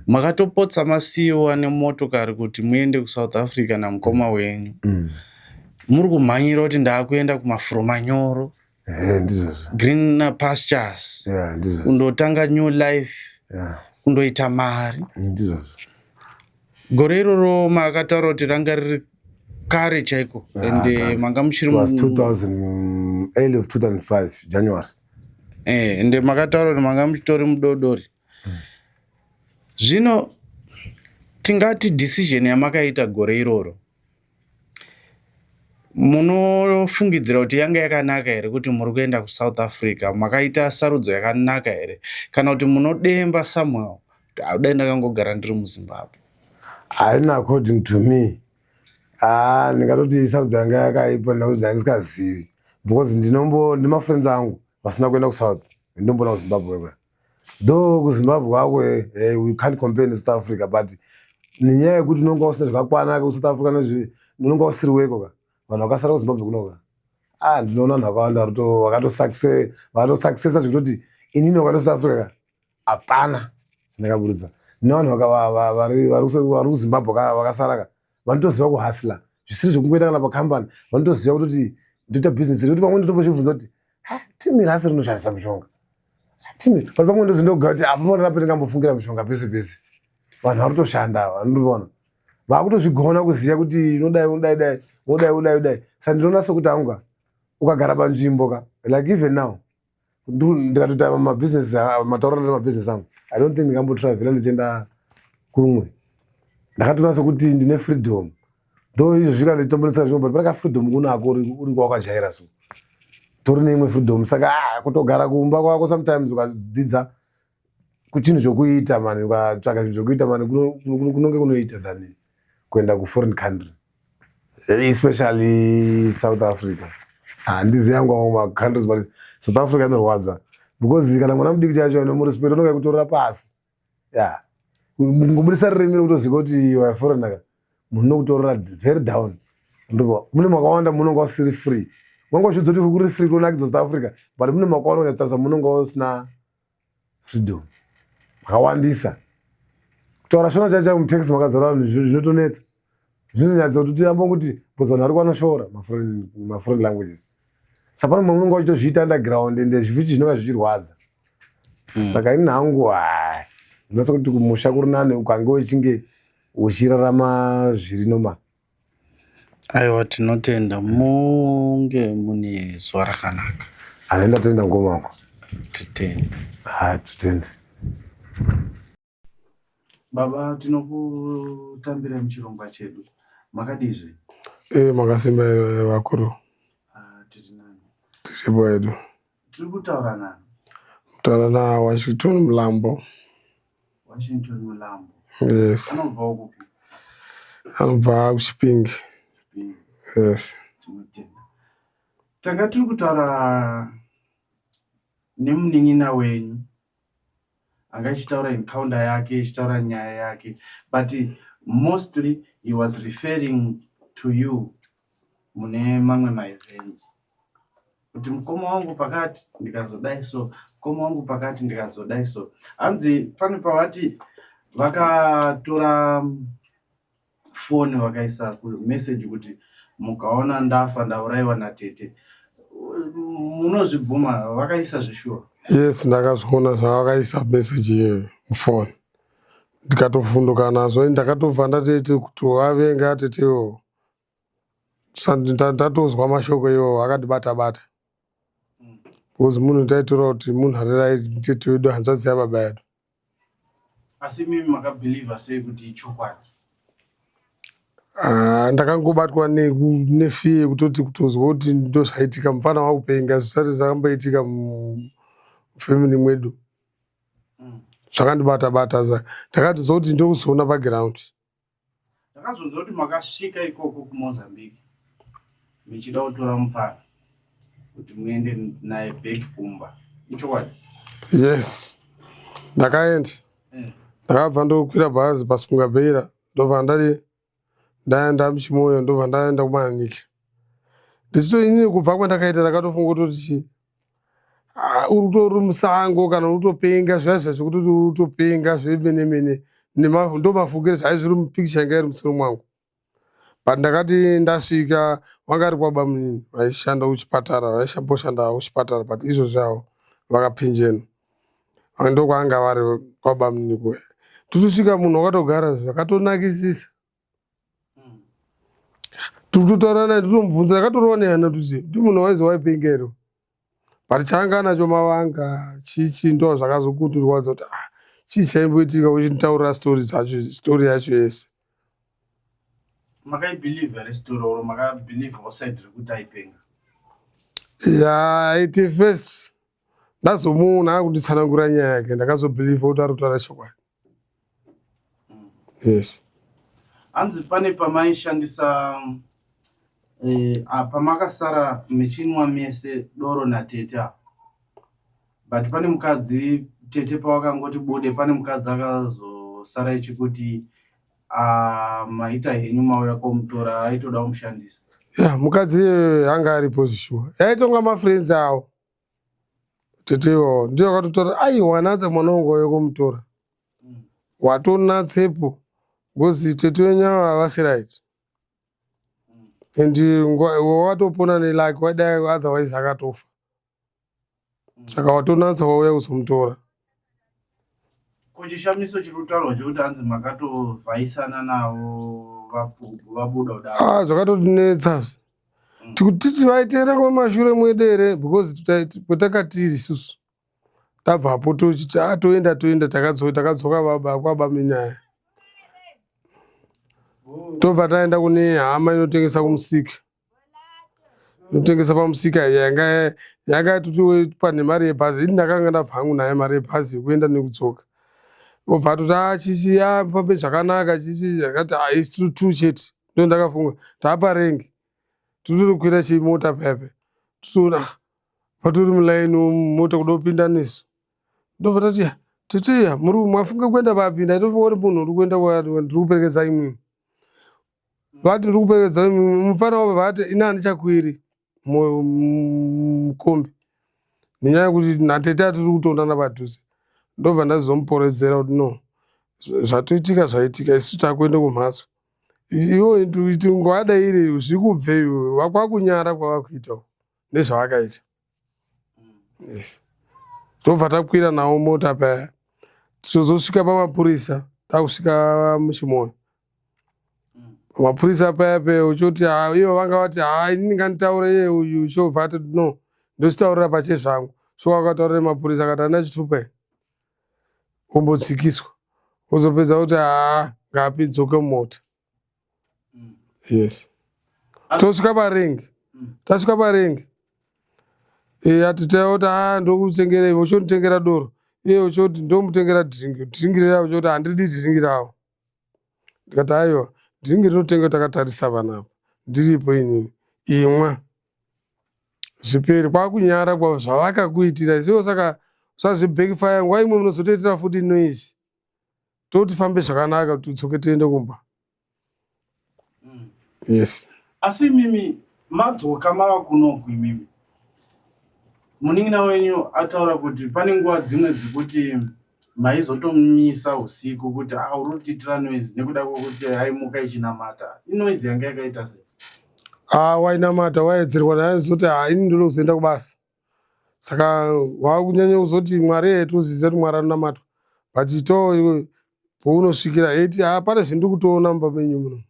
makatopotsa masiyiwa nemotokari kuti muende kuSouth Africa namukoma wenyu. Muri kumhanyira kuti ndaakuenda kumafuro manyoro, Ndizvozvo. Green pastures, Yeah, ndizvozvo. kundotanga new life, kundoita mari. Ndizvozvo. Gore iroro makataura kuti ranga riri kare chaiko, ende manga muchiri It was 2000, early of 2005, January. Ende makataura kuti manga muchitori mudodori. Zvino tingati decision yamakaita gore iroro, munofungidzira kuti yanga yakanaka here kuti muri kuenda kuSouth Africa? Makaita sarudzo yakanaka here, kana kuti munodemba Samuel kuti dai ndakangogara ndiri muZimbabwe? Haina, according to me, ah, ndingatoti sarudzo yanga yakaipa nekuti ndandisikazivi, because ndinombo ndimafriends angu vasina kuenda kuSouth, ndomboona kuZimbabwe kwa, though kuZimbabwe kwako we can't compare neSouth Africa, but nenyaya yekuti unonga usina zvakakwana kuSouth Africa, unonga usiri weko ka. Vanhu vakasara kuZimbabwe kunoka, ah, ndinoona vanhu vakawanda vakatosuccessa zvekutoti inini wakaenda South Africa ka, hapana zvandakaburisa. Nevanhu vari kuZimbabwe vakasara ka, vanotoziva kuhustla, zvisiri zvekungoita kana pakambani, vanotoziva kutoti ndoita bhizinesi rekuti pamwe ndotombozvibvunza kuti, "Ha, timi rasi rinoshandisa mushonga timi?" But pamwe ndozondoga kuti apa ndingambofungira mishonga pese pese. Vanhu vari kutoshanda, vanondivona vakutozvigona kuziva kuti unodai, unodai, dai unodai, udai, udai. Saka ndinoona sekuti anga ukagara panzvimbo ka, like even now ndikatoita mabhizinesi, matauriro anoita mabhizinesi angu, I don't think ndingambotravhela ndichienda kumwe. Ndakatoona sekuti ndine freedom, though izvozvi kana ndichitomboneseka zvimwe, but pane kafreedom kunako uri kwawakajaira, so tori neimwe freedom. Saka ah, kutogara kumba kwako sometimes ukadzidza kuchinhu chokuita mani, ukatsvaka zvinhu zvokuita mani, kunonge kunoita than kuenda kuforeign country, especially South Africa. Handizivi yangu amwe macountries, but South Africa inorwadza because kana mwana mudiki chacho nomurespect unonge kutorera pasi ya ngobudisa ririmi rekutoziva kuti you are foreigner ka, munhu unokutorera very down. Ndipo mune makawanda munonga usiri free, unga uchidza kuti uri free kutonakidza South Africa, but mune makawanda ukatarisa munonga usina freedom makawandisa. Kutaura Shona chacho mutaxi makazara vanhu, zvinotonetsa, zvinonyatsa kuti tuyambo kuti because vanhu vari kwanoshora maforeign languages. Saka pane mumwe unonga uchitozviita underground, ende zvifuchi zvinonga zvichirwadza. Saka ini hangu, hai, ndinosa kuti kumusha kuri nani ukange uchinge uchirarama zviri normal. Aiwa, tinotenda, munge mune zuva rakanaka. Hai, ndatenda ngoma wangu. Titende. Hai, titende. Baba, tinokutambirai muchirongwa chedu. Makadizve? Makasimba here vakuru? Ah, tiri nani. Tiripo hedu. Tiri kutaura nani? Kutaura naWashington Mulambo. Washington Mulambo. Yes. Anobvawo kupi? Anobva kuChipingi. Chipinge. Yes. Tinotenda. Tanga tiri kutaura nemunin'ina wenyu anga achitaura encounter yake, achitaura nyaya yake, but mostly he was referring to you mune mamwe maevents, kuti mukoma wangu pakati ndikazodai so, mukoma wangu pakati ndikazodai so. Hanzi pane pavati vakatora foni vakaisa message kuti mukaona ndafa, ndaurayiwa natete. Munozvibvuma vakaisa zveshuwa? Yes, ndakazviona zvavakaisa message iyoyo mufoni, ndikatovhunduka nazvo. Ndakatobva ndatoti kuti vavenga atetewo. Ndatozwa mashoko iwowo akandibata bata, because munhu ndaitora kuti munhu arirai tete wedu, hanzvadzi yababa yedu. Asi mimi makabhilivha sei kuti ichokwadi? Ah, ndakangobatwa nefear yekutoti kutozwa kuti ndo zvaitika, mufana wakupenga, zvisati zvakamboitika mufamily mwedu. Zvakandibata bata, saka ndakati zoti ndokuzoona paground. Ndakazonzwa kuti makasvika ikoko kuMozambique muchida kutora mufana kuti muende naye back kumba. Ichokwadi? Yes, ndakaenda. Ndakabva ndokwira bhazi paSpunga Beira ndobva ndadi ndaenda muchimoyo ndobva ndaenda kumanike. Ndichito inini kubva kwandakaita ndakatofunga kutoti chii ah, uri kutori musango kana uri kutopenga zviya zviya zvekutoti uri kutopenga zvemene mene ndomafungire zvaive zviri mupicture yanga iri musoro mwangu. But ndakati ndasvika wanga ari kwabamunini vaishanda kuchipatara vaishamboshanda kuchipatara but izvozvi avo vakapinjena ndokwaanga vari kwabamunini kuya totosvika munhu wakatogara zvakatonakisisa tikutotaura naye totomubvunza akatorova nehana tuti ndi munhu waizi waipenga here but chaanga anacho mavanga chii chii ndo zvakazokutirwadza kuti ah chii chaimboitika uchinditaurira story dzacho story yacho yese makaibhilivha here story or makabhilivhawo side rekuti aipenga ya iti first ndazomuona akunditsanangura nyaya yake ndakazobhilivha kuti ari kutaura chokwadi yes hanzi pane pamaishandisa eh, pamakasara mechinwa mese doro natete apa but pane mukadzi tete pawakangoti bude pane mukadzi akazosara ichikuti ah, maita henyu mauya komutora aitoda kumushandisa ya mukadzi iyoyo anga aripo zvishuwa yaitonga mafriends avo tete iwawo ndiyo akatotaura aiwa natsa mwana wangu wauya komutora watonatsepo because tete wenyu ava havasi right and wakatopona nelaki wadai otherwise akatofa saka watonatsa wauya kuzomutora ko chishamiso chiri kutaurwa chekuti hanzi makatovhaisana navo vabuda kudaro ah zvakatotinetsa mm. tikuti tivaiteera kumashure mwedu here because kwetakatiri isusu tabvapo tochiti ah toenda toenda takadzoka baba kwabaminyaya tobva taenda kune hama inotengesa kumusika inotengesa pamusika yanga yanga yatoti pane mari yebhazi ini ndakanga ndabva hangu nayo mari yebhazi yekuenda nekudzoka obva atoti a ah, chichi a ah, mufambe zvakanaka chichi akati ah, isi tiri two chete ndo ndakafunga taaparengi totorokwira chimota pepe totoona patori mulaini mota kuda kupinda nesu ndobva tati teteya muri mafunga kuenda papi ndaitofunga kuti munhu uri kuenda ndiri kuperekedza imwimwi vati ndiri kuperekedza mufana wavo vati ini handichakwiri mukombi nenyaya yekuti natete atiri kutoonana padhuze ndobva ndazomuporedzera kuti no zvatoitika zvaitika isu takuenda kumhatso iwo ngwadaire zvikubve iwe vakwakunyara kwavakuita nezvavakaita yes tobva takwira nawo mota paya tozosvika pamapurisa takusvika muchimoyo mapurisa paya paya uchoti ah, ivo vanga vati ha ini ndinganditaure iye uyu uchobva ati no ndozvitaurira pache zvangu so akataurira mapurisa akati ana chitupa ombotsikiswa ozopedza kuti haa ngaapidzoke mumota yes tosvika parengi tasvika parengi eh, ati taiwa kuti haa ndokutengera iwe uchonditengera doro iye uchoti ndomutengera dhiringi dhiringi rira uchoti handidi dhiringi rawo ndikati aiwa dhiringi rinotenga takatarisa panapa ndiripo inini imwa zviperi kwakunyara kwa zvavakakuitira isiwo saka usazvibekifaya nguva imwe munozotoitira futi noise toti fambe zvakanaka kuti tudzoke tiende kumba mm. yes asi imimi madzoka mava kunoku imimi munin'ina wenyu ataura kuti pane nguva dzimwe dzekuti maizotomisa usiku kuti ah, uri kutiitira noise nekuda kwekuti aimuka ichinamata inoise yanga yakaita sei ah, wainamata waiedzerwa naizoti ah, ini ndoda kuzoenda kubasa saka wakunyanya kuzoti mwari ee toziva kuti mwari anonamatwa but to pounosvikira eti haa pane zvindiri kutoona mumba menyu muno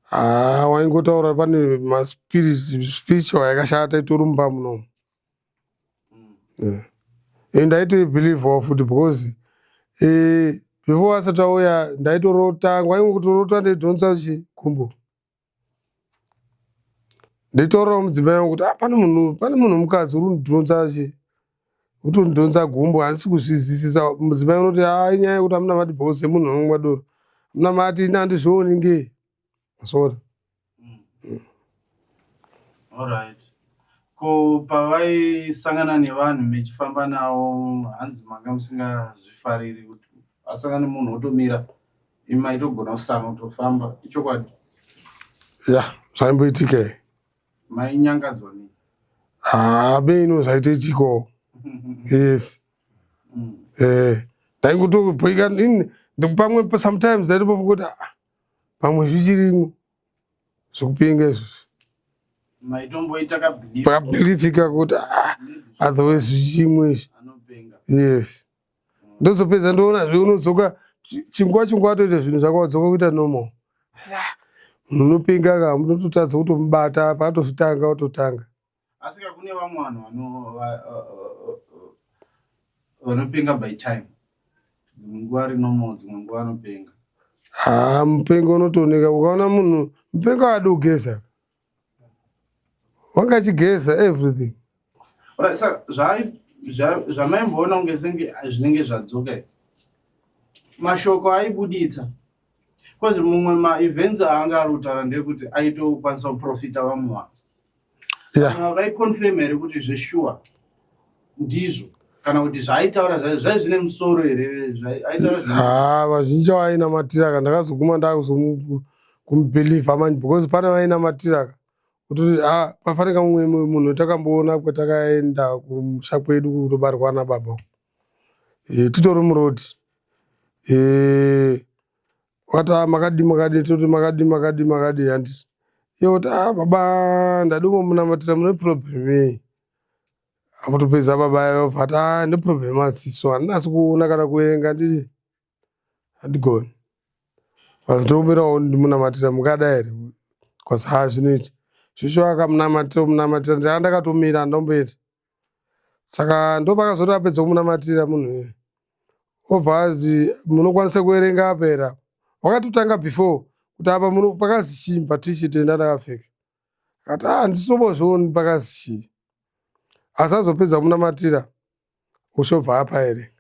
haa waingotaura pane maspirit spiritual yakashata itori mumba muno mm. yeah. ndaitoibhilivhawo futi because eh, before asati auya ndaitorota waingotorota ndaidhonza chikumbo Nditorawo mudzimai wangu kuti ah, pane munhu pane munhu mukadzi uri kundidhonza chi kutondidhonza gumbo handisi kuzvizwisisa. Mudzimai unoti ah, inyaya yekuti hamuna mati bhosi munhu anomwa doro hamuna mati ini handizvioni ngei masora. Alright. Ko pavaisangana nevanhu mechifamba navo hanzi manga musingazvifariri kuti asangane munhu otomira imi maitogona kusana kutofamba ichokwadi? Ya, zvaimboitika here? Mainyangadzwa nei? Haa, beino zvaitoitikawo. Yes. Eh, ndaingotobhoika ini pamwe sometimes ndaitobofunga kuti ah, pamwe zvichirimo zvekupenga izvozvi. Maitomboita kabelief. Kabelief ikako kuti ah, otherwise zvichimwe izvi. Yes. Ndozopedza ndoona zve unodzoka chinguva chinguva toita zvinhu zvako wadzoka kuita normal. Ah, munhu unopenga ka munototadza kutomubata apa atozvitanga ototanga. Asi ka kune vamwe vanhu vanopenga by time. Dzimwe nguva ari normal, dzimwe nguva anopenga. Haa, mupengo unotooneka ukaona munhu mupengo haadi kugeza. Wanga achigeza everything. Alright, saka zvamaimboona kunge senge zvinenge zvadzoka izvi. Mashoko aibuditsa. Because mumwe maevents aanga ari kutaura ndeyekuti aitokwanisa kuprofita vamwe vanhu. Yeah. Vaikonfirm here kuti zveshuwa ndizvo kana kuti zvaaitaura zvai zvine musoro here aitaura? Haa, vazhinji vainamatira ka ndakazoguma ndakuzokumubhilivha manje because pane vainamatira ka kutoti ha pafanika mumwe munhu takamboona kwatakaenda kumusha kwedu kunobarwa nababa e, titori murodi e, wakati ah, makadii makadii toti makadii makadii makadii handiti iye kuti ah, baba ndadimo munamatira mune problem yei akutopedza baba yayo vati ah, ne problem asiso handinasi kuona kana kuverenga nditi handigoni basi ndokumbirawo ndimunamatira mungada here bcause haa zvinoita shusho akamunamatira munamatira ndanga ndakatomira handomboenda saka ndopakazoti apedza kumunamatira munhu uye obva azi munokwanisa kuverenga apa here apa wakatotanga before kuti apa pakazi chii pa-t-shirt enda ndakapfeka akati ah handisitobozvioni pakazi chii asi azopedza kumunamatira uchobva apa here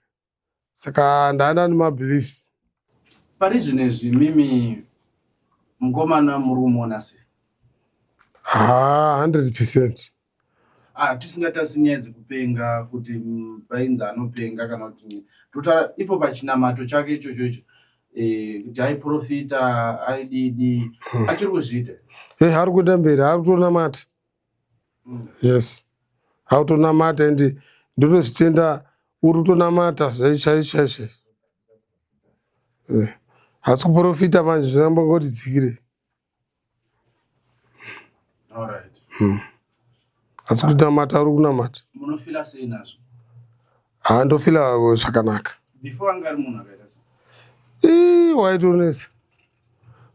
saka ndaana nemabeliefs. Pari zvino izvi mimi mukomana muri kumuona sei? Haa, 100%. Ah, tisingatarisi nyaya dzekupenga kuti painzi anopenga kana kuti totaura ipo pachinamato chake ichocho icho eh, kuti aiprofita aididi achiri kuzviita? Hey, ari kuenda mberi, ari kutonamata. Yes, ari kutonamata and ndotozvitenda uri kutonamata zvaizvo chaizvo. Eh, asi kuprofita manje zviramba ngoti dzikire. Alright. Asi kutonamata uri kunamata. Munofila sei nazvo? Haa, ndofila zvakanaka. Before anga ari munhu akaita sei? Ii, waitonetsa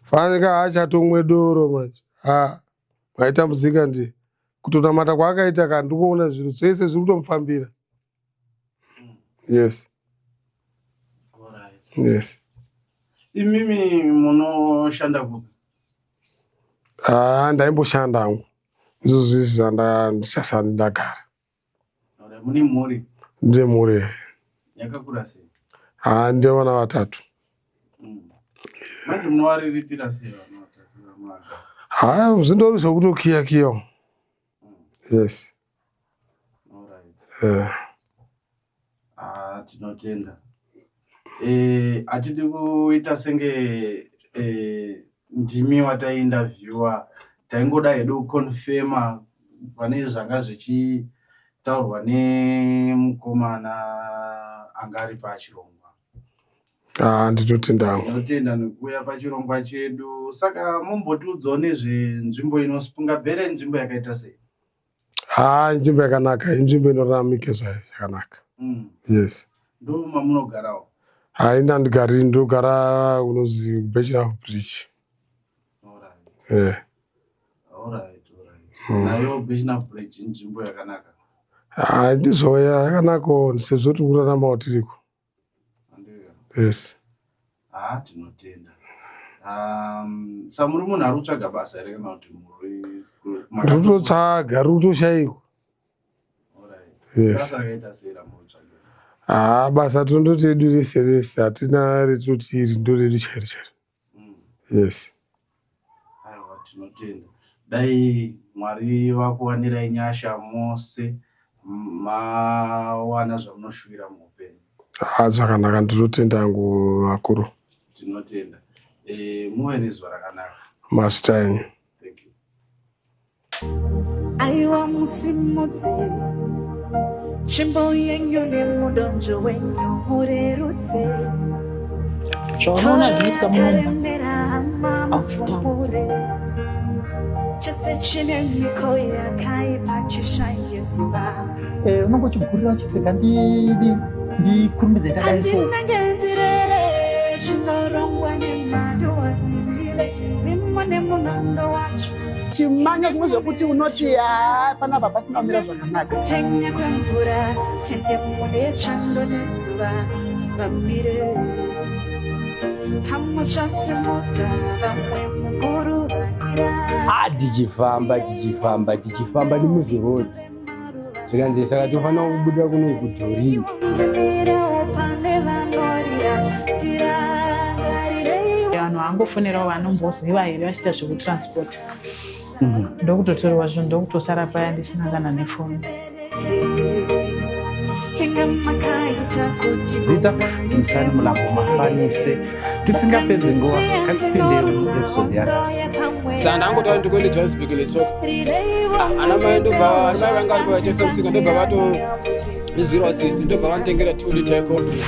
fanika haachatomwe doro manje. Ha, waitambudzika ndiye kutonamata kwaakaita ka ndikuona zvinhu zvese zviri kutomufambira. Yes. Alright. Yes. Imimi munoshanda kupi? Haa, ndaimboshanda hangu izvozvo izvi zvanda ndichashandi ndagara. Alright, mune mhuri? Ndine mhuri. Yakakura sei? Haa, ndine vana vatatu. Manje munovariritira sei vana vatatu vamwaka? Haa, zvindori zvekutokiya kiyawo. Yes. Alright. Eh. Ah, tinotenda. Eh, hatidi kuita senge eh, ndimi wataiinterviewa, taingoda hedu kuconfirma pane zvanga zvichitaurwa nemukomana anga ari pachirongwa. Ah, ndinotenda hangu. Tinotenda nekuuya pachirongwa chedu. Saka mumbotiudzawo nezvenzvimbo ino Sipungabhere, nzvimbo yakaita sei? Haa, inzvimbo yakanaka, inzvimbo inoraramike zvayo zvakanaka. Yes. Ndo mamunogarawo? Haa, ini handigari, ndogara kunozi Bachelor Bridge. Alright. Eh. Alright, alright. Nayo Bachelor Bridge inzvimbo yakanaka. Haa, ndizvo yakanakawo sezvo tiri kuraramawo tiriko. Handika. Yes. Ah, tinotenda. Sa muri munhu ari kutsvaga basa here kana kuti muri Ndiri kutotsvaga, riri kutoshaikwa. Alright. Yes. Basa rakaita sei ramuri kutsvaga? Haa, basa tondoti redu rese rese hatina retinoti iri ndo redu chairo chairo. Yes. Aiwa, tinotenda. Dai Mwari vakuwanirai nyasha mose mawana zvamunoshuvira muupenyu. Ha, zvakanaka, ndinotenda hangu vakuru. Tinotenda. Muve nezuva rakanaka. Mazvita enyu. Thank you. Aiwa, musimudze tsvimbo yenyu nemudonzvo wenyu, murerutse. Zvaunoona zvinoitika munomba Yakaremera hama, mufumure chese chine miko yakaipa chishaye simba. Unonge uchigurira uchiti rega ndidi ndikurumidze ndadai so. Handinenge ndirere chinorongwa nemadoanizile mimo nemunondo wacho. Chimanya zvimwe zvekuti unoti haa, panapa pasina kumira zvakanaka. Kupenya kwemvura ende mune chando nezuva vamire pamwe chasimudza vamwe muguruvatira. Ah, tichifamba, tichifamba, tichifamba nemuziroad, zvikanzi saka tofanira kubuda kuno kudhorini. Ndimirewo pane vanorira, ndirangarireiwo. Vanhu vangofonerawo vanomboziva here vachiita zvekutransport, ndokutotorwa zvinhu, ndokutosara paya ndisina kana nefoni. Inga makaita kuti Zita Dumisani Mulambo Mafanise. Tisingapedzi nguva, ngatipinde muepisode yanhasi. Saka ndangoti ndikuende Johannesburg netsoka. Ana mai ndobva, ana mai vanga varipo vaitengesa musika, ndobva vatondinzwirawo tsitsi, ndobva vanditengera 2 liter yecold drink.